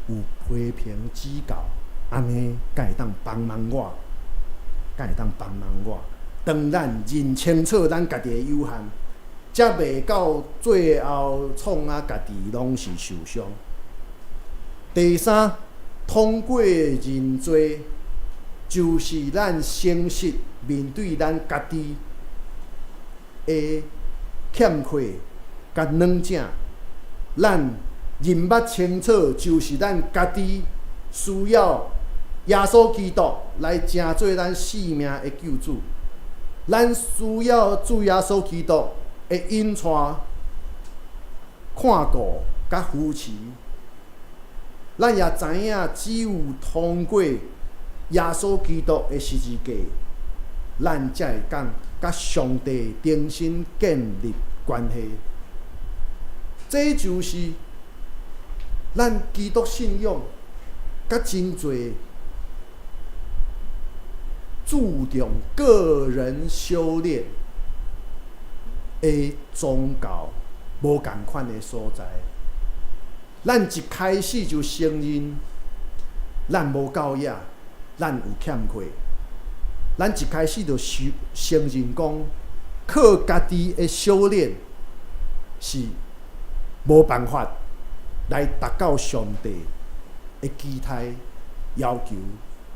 有批評指教，按呢才會當幫忙我，才會當幫忙我。當咱認清楚咱家己的有限，才袂到最後創啊，家己攏是受傷。第三，通過認罪，就是咱誠實面對咱家己的欠缺佮軟正。咱認捌清楚，就是咱家己需要耶穌基督來成做咱性命的救主。咱需要主耶穌基督的引帶、看顧佮扶持。咱也知影，只有通過耶穌基督的十字架，咱才會當佮上帝重新建立關係。這就是咱基督信仰佮真濟注重個人修煉的宗教無仝款的所在。咱一開始就承認咱無夠額，咱有欠缺。咱一開始就承承認講，靠家己的修煉是無辦法來達到上帝的期待要求。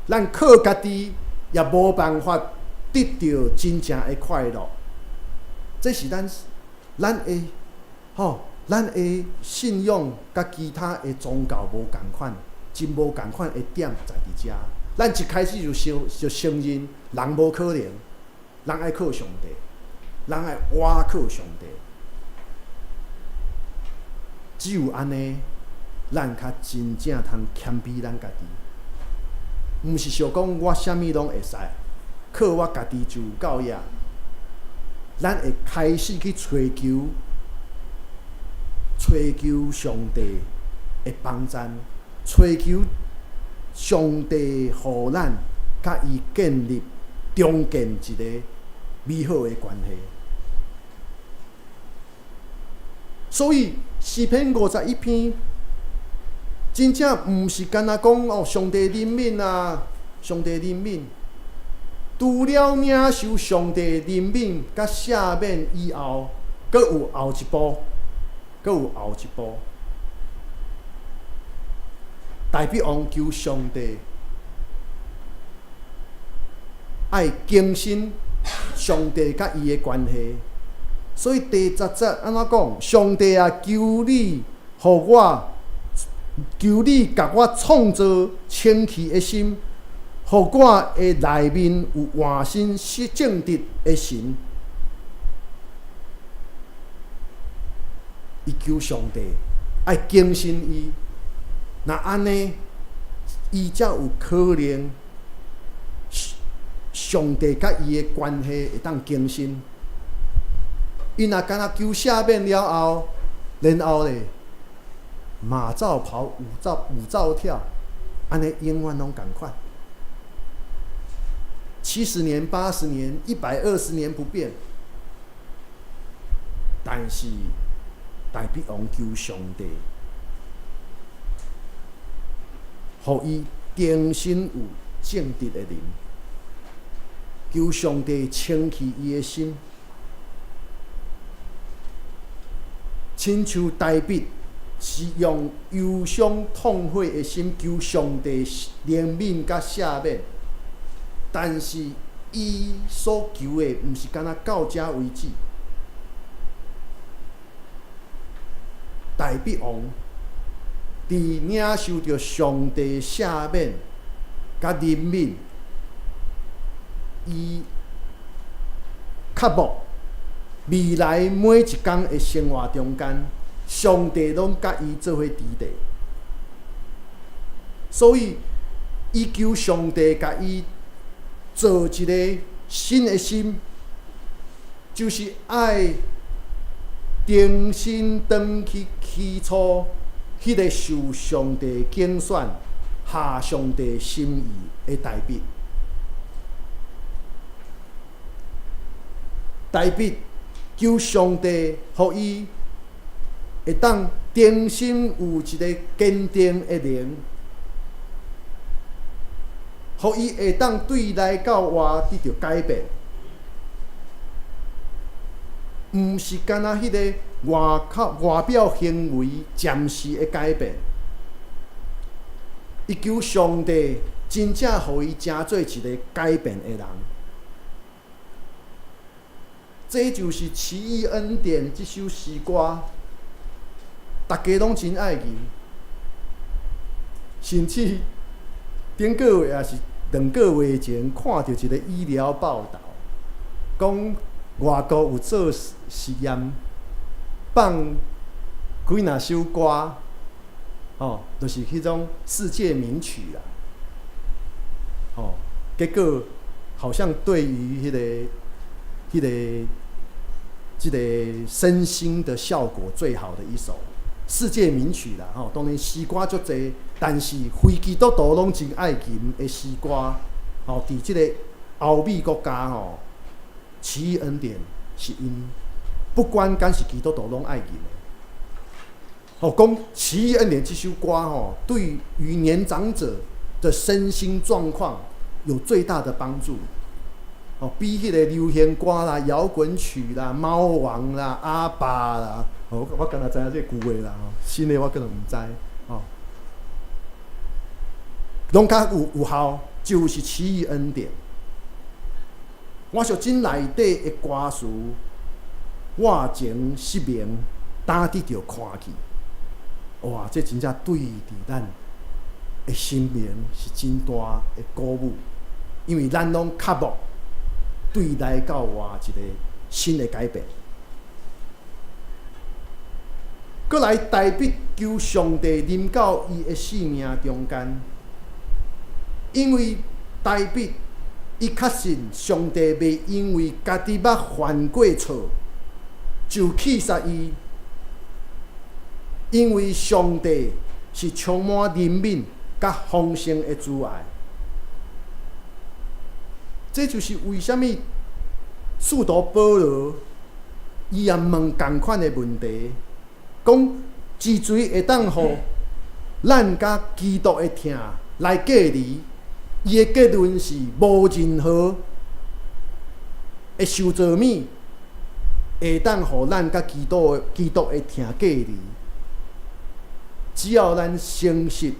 咱靠家己也無辦法得著真正的快樂。這是咱咱的吼，咱的信仰佮其他的宗教無仝款，真無仝款的點在佇遮。咱一開始就承就承認人無可能，人愛靠上帝，人愛倚靠上帝。只有按呢，咱較真正通謙卑咱家己。毋是想講我啥物攏會使，靠我家己就有夠額。咱會開始去揣求，揣求上帝的幫贊，揣求上帝予咱佮伊建立重建一個美好的關係。所以詩篇51篇，真正毋是干焦講哦，上帝憐憫啊，上帝憐憫。除了領受上帝憐憫佮赦免以後，閣有後一步，閣有後一步。大衛王求上帝愛更新上帝佮伊的關係，所以第十節按怎講？上帝啊，求你予我，求你共我創造清氣的心，予我的內面有換新是正直的神。伊求上帝愛更新伊，若按呢，伊才有可能上帝佮伊的關係會當更新。伊若干焦求赦免了後，然後咧馬照跑，舞照跳，按呢永遠攏仝款。70年、80年、120年不變。但是大衛王求上帝，予伊重新有正直的靈，求上帝清去伊的心，親像大衛是用憂傷痛悔的心求上帝憐憫佮赦免，但是伊所求的毋是干焦到這為止。大衛王佇領受著上帝赦免佮憐憫，伊渴慕未來每一工的生活中間，上帝攏佮伊做伙佇咧。所以，伊求上帝共伊造一个新的心，就是愛重新轉去起初彼个受上帝揀選、合上帝心意的大衛。大衛求上帝予伊會當重新有一個堅定的靈，予伊會當對內到外得著改變，毋是干焦彼个外口外表行為暫時的改變。伊求上帝真正予伊成做一個改變的人。這就是《奇異恩典》這首詩歌，逐家攏真愛吟，甚至頂個月抑是2個月前，看著一個醫療報導，講外國有做實驗，放幾若首歌，吼，就是彼種世界名曲啦，吼，結果好像對於彼個身心的效果最好的一首世界名曲啦，吼，當然詩歌足濟，但是非基督徒攏真愛吟的詩歌，吼，佇這個歐美國家吼，奇異恩典是𪜶不管敢是基督徒攏愛吟的。吼，講奇異恩典這首歌吼，對於年長者的身心狀況有最大的幫助。哦，比彼個流行歌啦、搖滾曲啦、貓王啦、阿爸啦，哦，我敢若知影這個舊的啦，吼，新的我可能毋知，吼，攏較有效，就是奇異恩典。我相信內底的歌詞，我前失明，焦得著看去，哇！這真正對佇咱的心靈是真大的鼓舞，因為咱攏渴慕對內到外一個新的改變。閣來大衛求上帝臨到伊的性命中間，因為大衛伊確信上帝袂因為家己捌犯過錯就棄殺伊，因為上帝是充滿憐憫佮豐盛的慈愛。這就是為啥物使徒保羅伊也問仝款的問題，講是誰會當予咱佮基督的疼來隔離？伊的結論是無任何的受造物會當予咱佮基督的疼隔離。只要咱誠實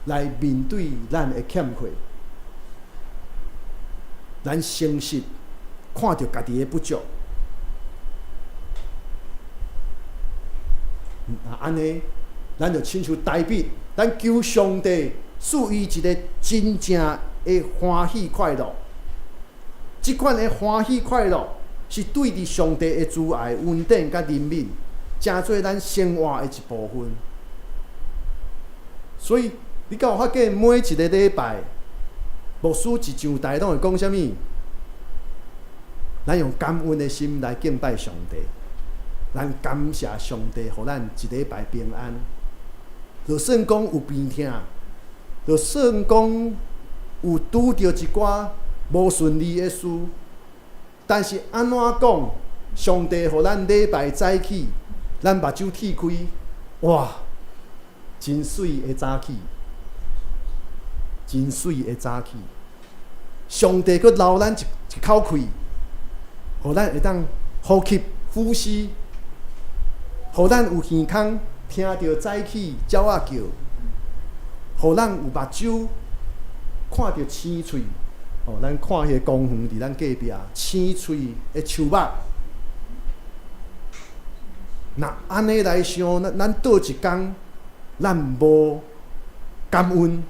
來面對咱的欠缺，咱誠實看著家己的不足，若按呢，咱就親像大衛，咱求上帝賜伊一個真正的歡喜快樂。這款的歡喜快樂是對佇上帝的慈愛、恩典佮憐憫，成做咱生活的一部分。所以，你敢有發覺每一个禮拜，牧師一上台攏會講啥物？咱用感恩的心來敬拜上帝，咱感謝上帝，予咱一禮拜平安。就算講有病痛，就算講有拄著一寡無順利的事，但是按怎講，上帝予咱禮拜早起，咱目睭鐵開，哇，真媠的早起，真媠的早起。上帝閣留咱一口氣，予咱會當呼吸、呼吸，予咱有耳孔聽著早起鳥仔叫，予咱有目睭看著青翠。哦，咱看彼個公園佇咱隔壁青翠的樹木。若按呢來想，咱佗一工咱無感恩，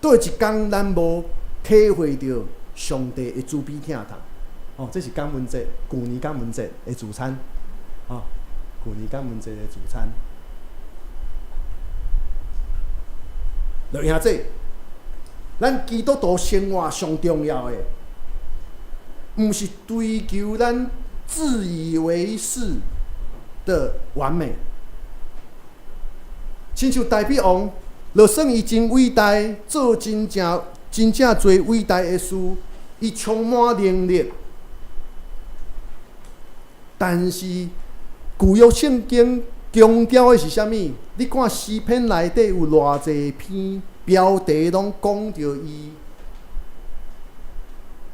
佗一工咱無體會著上帝的慈悲疼痛。哦，這是感恩節，舊年感恩節的主餐。哦，舊年感恩節的主餐。落兄弟，咱基督徒生活上重要的，毋是追求咱自以為是的完美。親像大衛王，就算伊真偉大，做真正真正濟偉大的事，伊充滿能力，但是舊約聖經強調的是啥物？你看詩篇內底有偌濟篇標題攏講著伊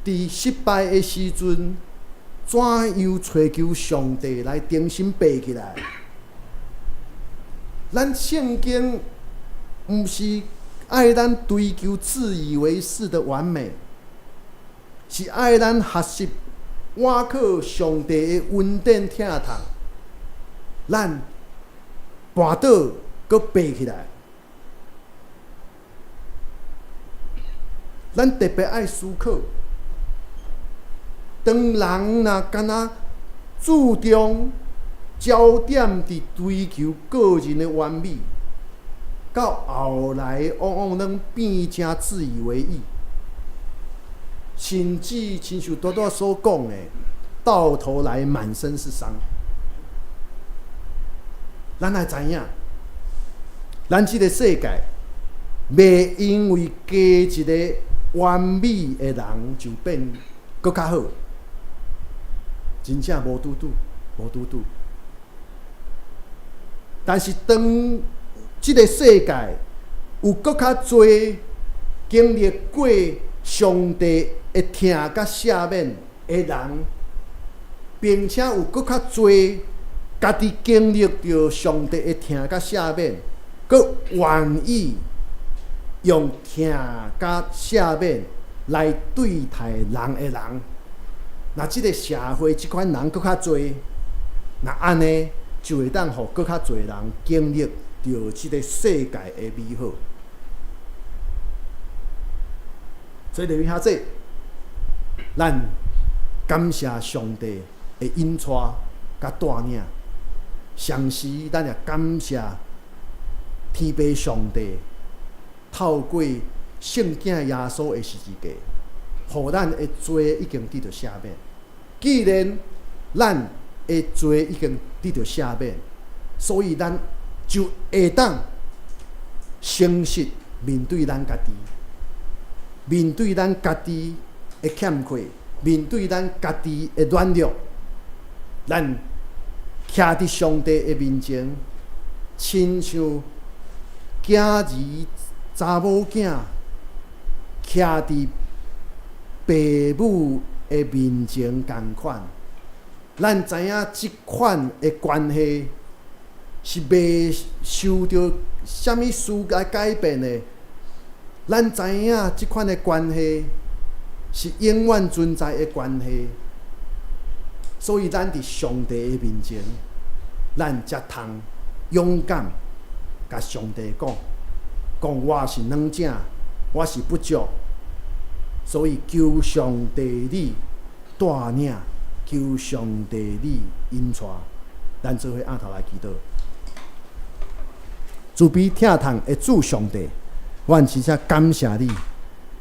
佇失敗的時陣，怎樣揣求上帝來重新爬起來？咱聖經毋是愛咱追求自以為是的完美，是愛咱學習倚靠上帝的恩典疼痛，咱跋倒閣爬起來。咱特別愛思考，當人若敢若注重焦點佇追求個人的完美，到後來往往攏變成自以為義，甚至親像拄拄所講的，到頭來滿身是傷。咱愛知影，咱這個世界袂因為加一個完美的人就變閣較好，真正無拄拄，無拄拄。但是當這個世界有閣較濟經歷過上帝的疼佮赦免的人，並且有閣較濟家己經歷著上帝的疼佮赦免，閣願意用疼佮赦免來對待人的人，若這個社會這款人閣較濟，若按呢就會當予閣較濟人經歷著這個世界的美好。所以，弟兄姊妹，咱感謝上帝的引帶佮帶領，同時咱也感謝天父上帝透過聖子耶穌的十字架，予咱的罪已經得著赦免。既然咱的罪已經得著赦免，所以咱就會當誠實面對咱家己，面對咱家己的欠缺，面對咱家己的軟弱，咱徛佇上帝的面前，親像囝兒查某囝徛佇爸母的面前仝款。咱知影這款的關係是袂受著啥物事來改變的。咱知影這款的關係是永遠存在的關係，所以咱佇上帝的面前，咱才通勇敢共上帝講，講我是軟正，我是不足，所以求上帝你帶領，求上帝你引帶。咱做伙徛頭來祈禱。慈悲疼痛的主上帝，阮真正感謝你，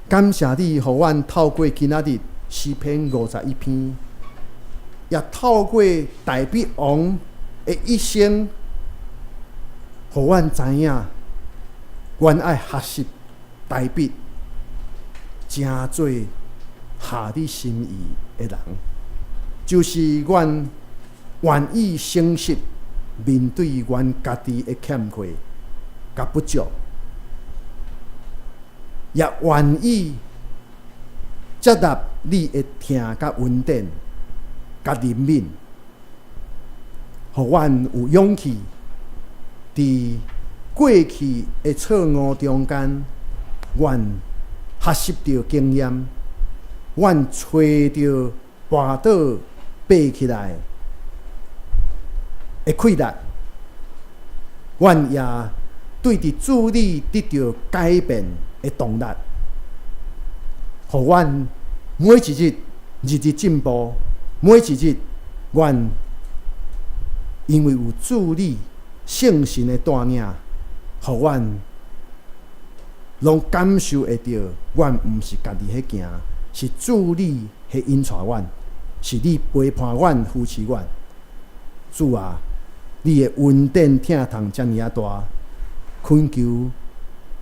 感謝你，予阮透過今仔日詩篇51篇，也透過大衛王的一生，予阮知影，阮愛學習大衛，成做合你心意的人，就是阮願意誠實面對阮家己的欠缺佮不足，也願意接納你的疼佮恩典佮憐憫，予阮有勇氣佇過去的錯誤中間，阮學習著經驗，阮揣著跋倒爬起來的氣力，阮也對佇主裡得著改變的動力，予阮每一日日日進步，每一日阮因為有主你聖神的帶領，予阮攏感受會著，阮毋是家己彼行，是主你彼引帶阮，是你陪伴阮、扶持阮。主啊，你的恩典疼痛遮爾仔大，懇求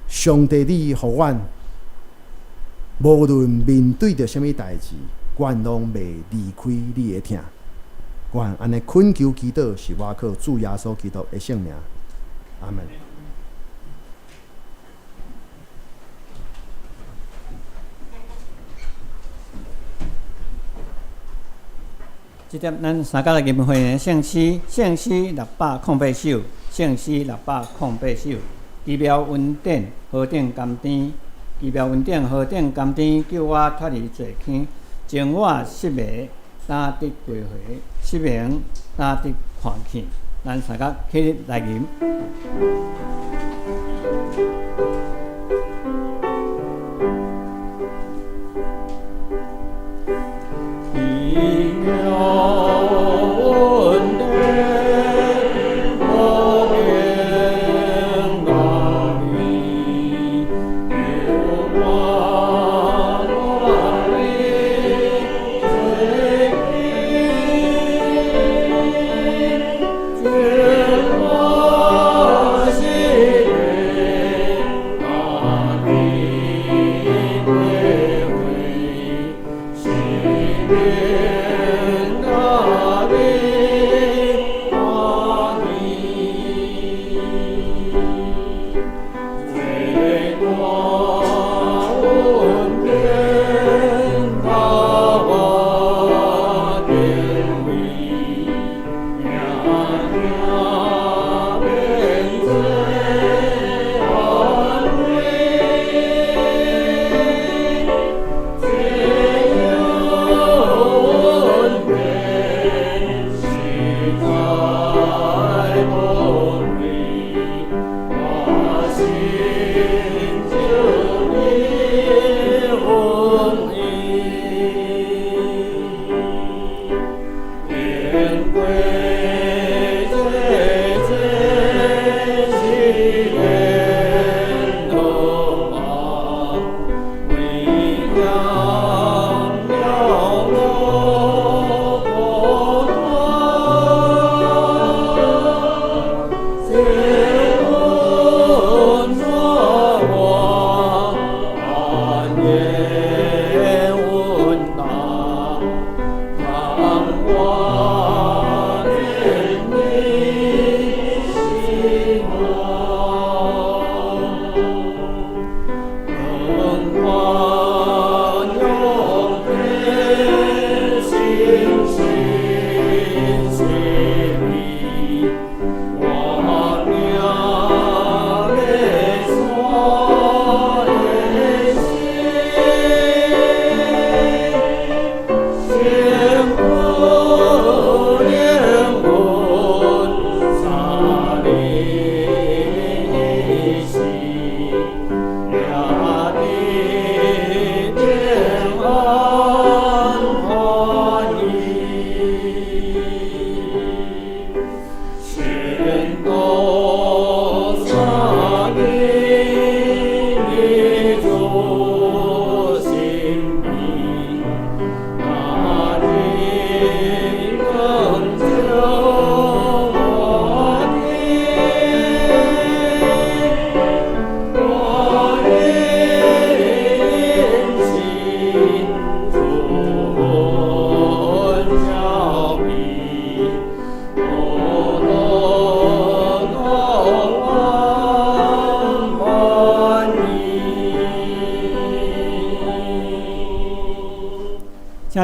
上帝你予阮，無論面對著啥物代誌，阮攏袂離開你的疼。阮按呢懇求祈禱，是倚靠主耶穌基督的聖名。阿門。這點咱三甲來吟會聖詩，聖詩608首，聖詩608首，奇妙恩典何等甘甜，奇妙恩典何等甘甜，救我脫離罪坑，將我失迷，擔得歸回，失明擔得看見，咱三甲起立來吟。奇妙恩典何等甘甜，救我脫離罪坑，將我失迷，擔得歸回，失明擔得看見，這大恩典甲我敬畏，命定免做安慰，這恩典實在寶貴，我心就你恩義，經過這這試煉路啊，危險了路孤單，這溫暖我安然穩當，看我甜蜜希望，能看用的信心心意，我面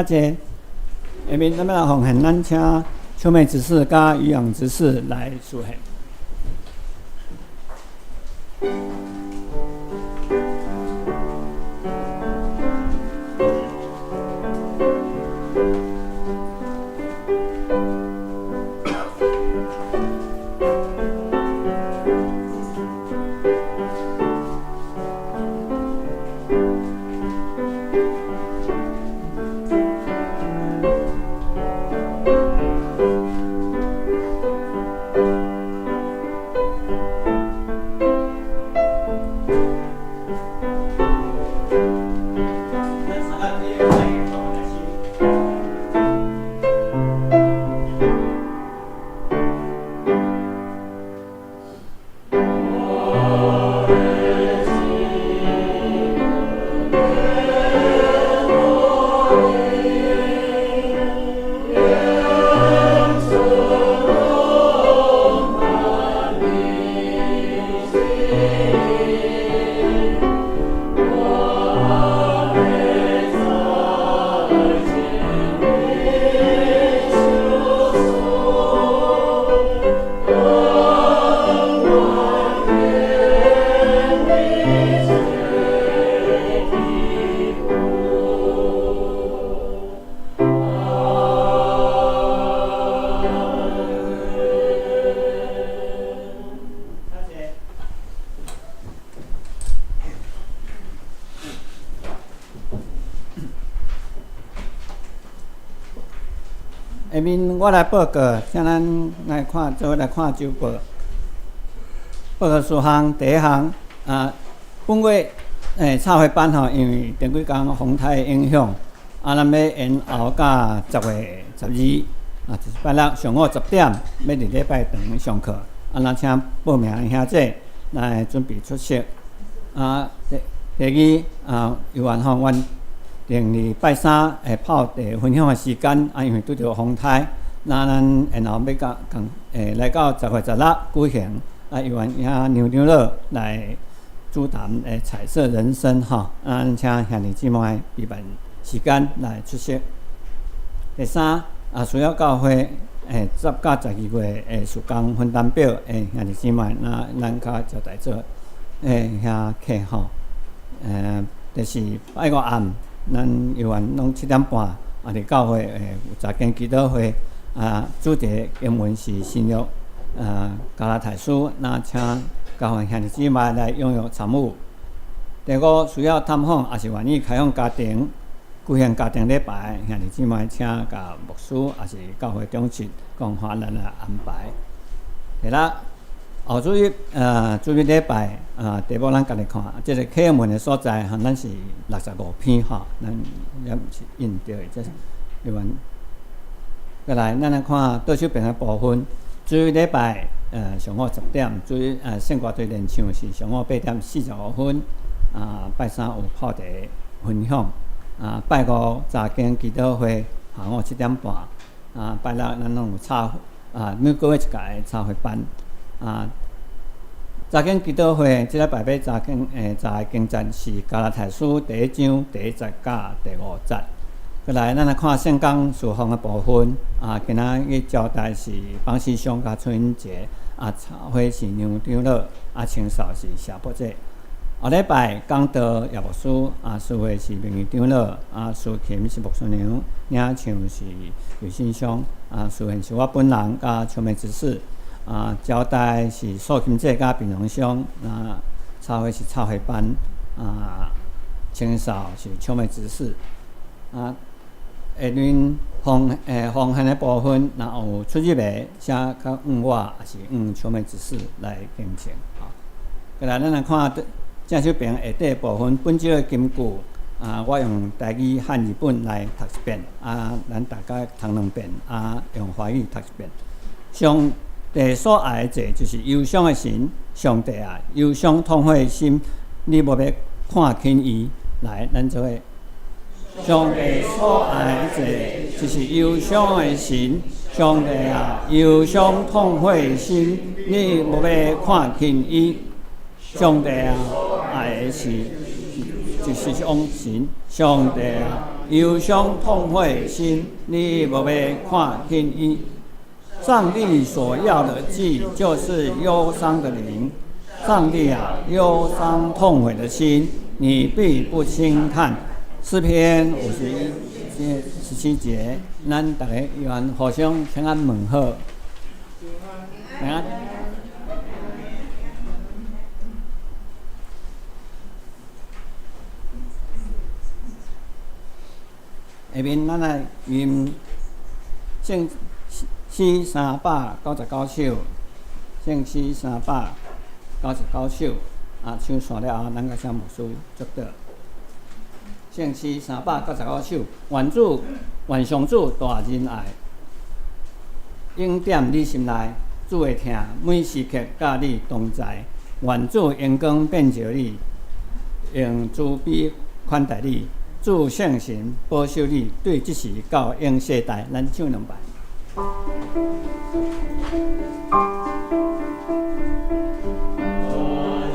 請坐。下面咱欲來奉獻，咱請秋妹執事佮漁養執事來司獻。下面我來報告，請咱來看，做伙來看週報。報告事項第一項啊，本月插花班吼，因為頂幾工風颱影響，啊，咱欲延後到10月12，啊，就是拜六上午10點，欲佇禮拜堂上課。啊，咱請報名的兄弟來準備出席。啊，第二啊，有緣吼，阮定禮拜三會泡茶分享的時間，啊，因為拄著風颱，那咱然後欲到共來到10月16舉行，啊，由阮遐梁長老來主談彩色人生吼，啊，咱請兄弟姊妹預辦時間來出席。第三，啊，需要教會10到12月的事工分擔表，兄弟姊妹，那咱較招待做遐客吼，第四拜五暗。咱猶原攏7點半，啊，佇教會有查經祈禱會，啊，主題經文是新約，啊，加拉太書，那請教會兄弟姊妹來踴躍參與。第五，需要探訪，抑是願意開放家庭，舉行家庭禮拜，兄弟姊妹請共牧師，抑是教會長執講話，咱來安排。第六，後主日，主日禮拜，題目咱家己看，這個啟門的所在，吼，咱是65篇吼，咱也毋是印著的，這是另外。過來，咱來看倒手邊的部分，主日禮拜，上午10點，主日聖歌隊練唱是上午8點45分，啊，拜三有泡茶分享，啊，拜五查經祈禱會，下午7點半，啊，拜六咱攏有插，啊，每個月一屆的插花班。啊，查經祈禱會，這禮拜欲查經查的經節是加拉太書第一章第一節佮第五節。過來，咱來看聖工事奉的部分。啊，今仔日招待是方世松佮春節，啊，插花是梁長老，啊，清掃是謝伯姐。後禮拜講道葉牧師，啊，司會是明義長老，啊，司琴是牧師娘，領唱是劉信松，啊，司獻是我本人佮秋梅執事。啊，招待是素琴姐佮平榮兄，啊，插花是插花班，啊，清掃是秋梅執事，啊，下面奉獻的部分，若有出入的，請較向我，抑是向秋梅執事來更正。吼，過來，咱來看正手邊下底部分，本周的金句，啊，我用台語漢字本來讀一遍，啊，咱大家讀兩遍，啊，用華語讀一遍。上帝所愛的這就是憂傷的神，上帝啊，憂傷痛悔的心，你無欲看輕伊。來，咱做伙。上帝所愛的這就是憂傷的神，上帝啊，憂傷痛悔的心，你無欲看輕伊。上帝啊，愛的是就是相信上帝啊，憂傷痛悔心，你無欲看輕伊。上帝所要的祭，就是憂傷的靈。上帝啊，憂傷痛悔的心，你必不輕看。詩篇51篇17節，咱逐家願互相請安問好。平安。下面咱來吟聖詩399首，聖詩三百九十九首，啊，唱煞了後，咱閣請牧師祝禱。聖詩三百九十九首，願主願上主大仁愛，永踮你心內，主的疼每時刻佮你同在。願主榮光遍照你，用慈悲款待你，主聖神保守你，對這時到永世代，咱唱兩擺。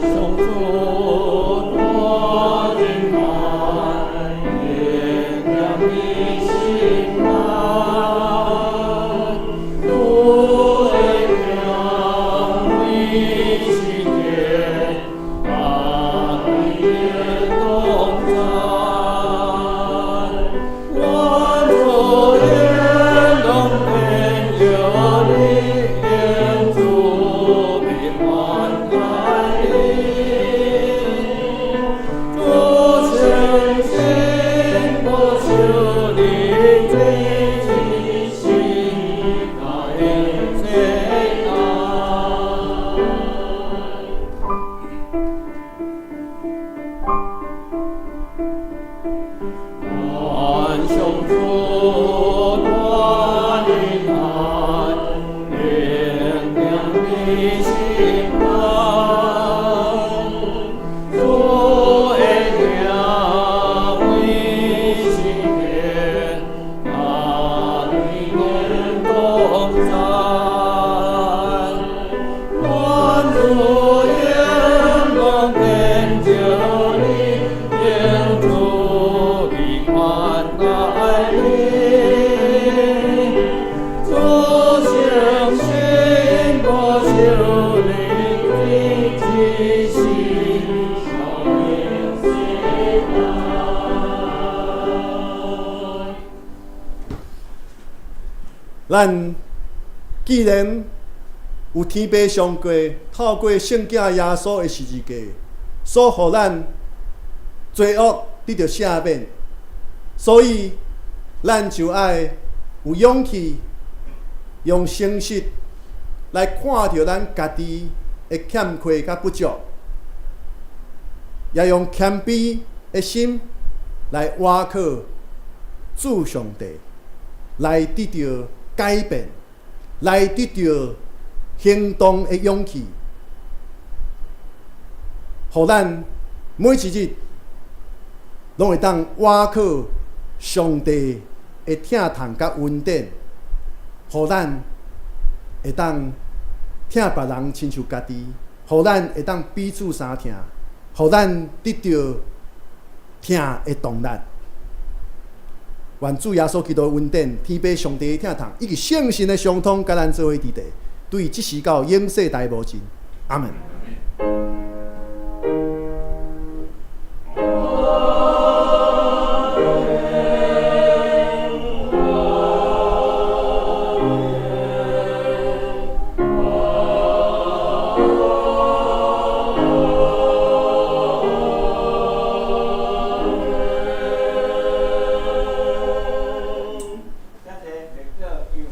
上主大仁愛，永踮你心內，主的疼每時刻佮你同在，願主榮光遍照你，用慈悲款待你，主聖神保守你，這一生到永世代。願上主大仁愛，永踮你心內，主的疼每時刻佮你同在，願主榮光遍照你，用慈悲款待你，主聖神保守你，這一生到永世代。咱既然有天父上帝透過聖子耶穌的十字架，所予咱罪惡得著赦免，所以咱就愛有勇氣，用誠實來看著咱家己的欠缺佮不足，也用謙卑的心來倚靠主上帝，來得著改變，來得著行動的勇氣，予咱每一日攏會當倚靠上帝的疼痛佮恩典，予咱會當疼別人親像家己，予咱會當彼此相疼，予咱得著疼的動力。願主耶穌基督的恩典、天父上帝的疼痛，以及聖神的相通，佮咱做伙佇地，對這時到永世代無盡。阿門。謝謝默禱機會。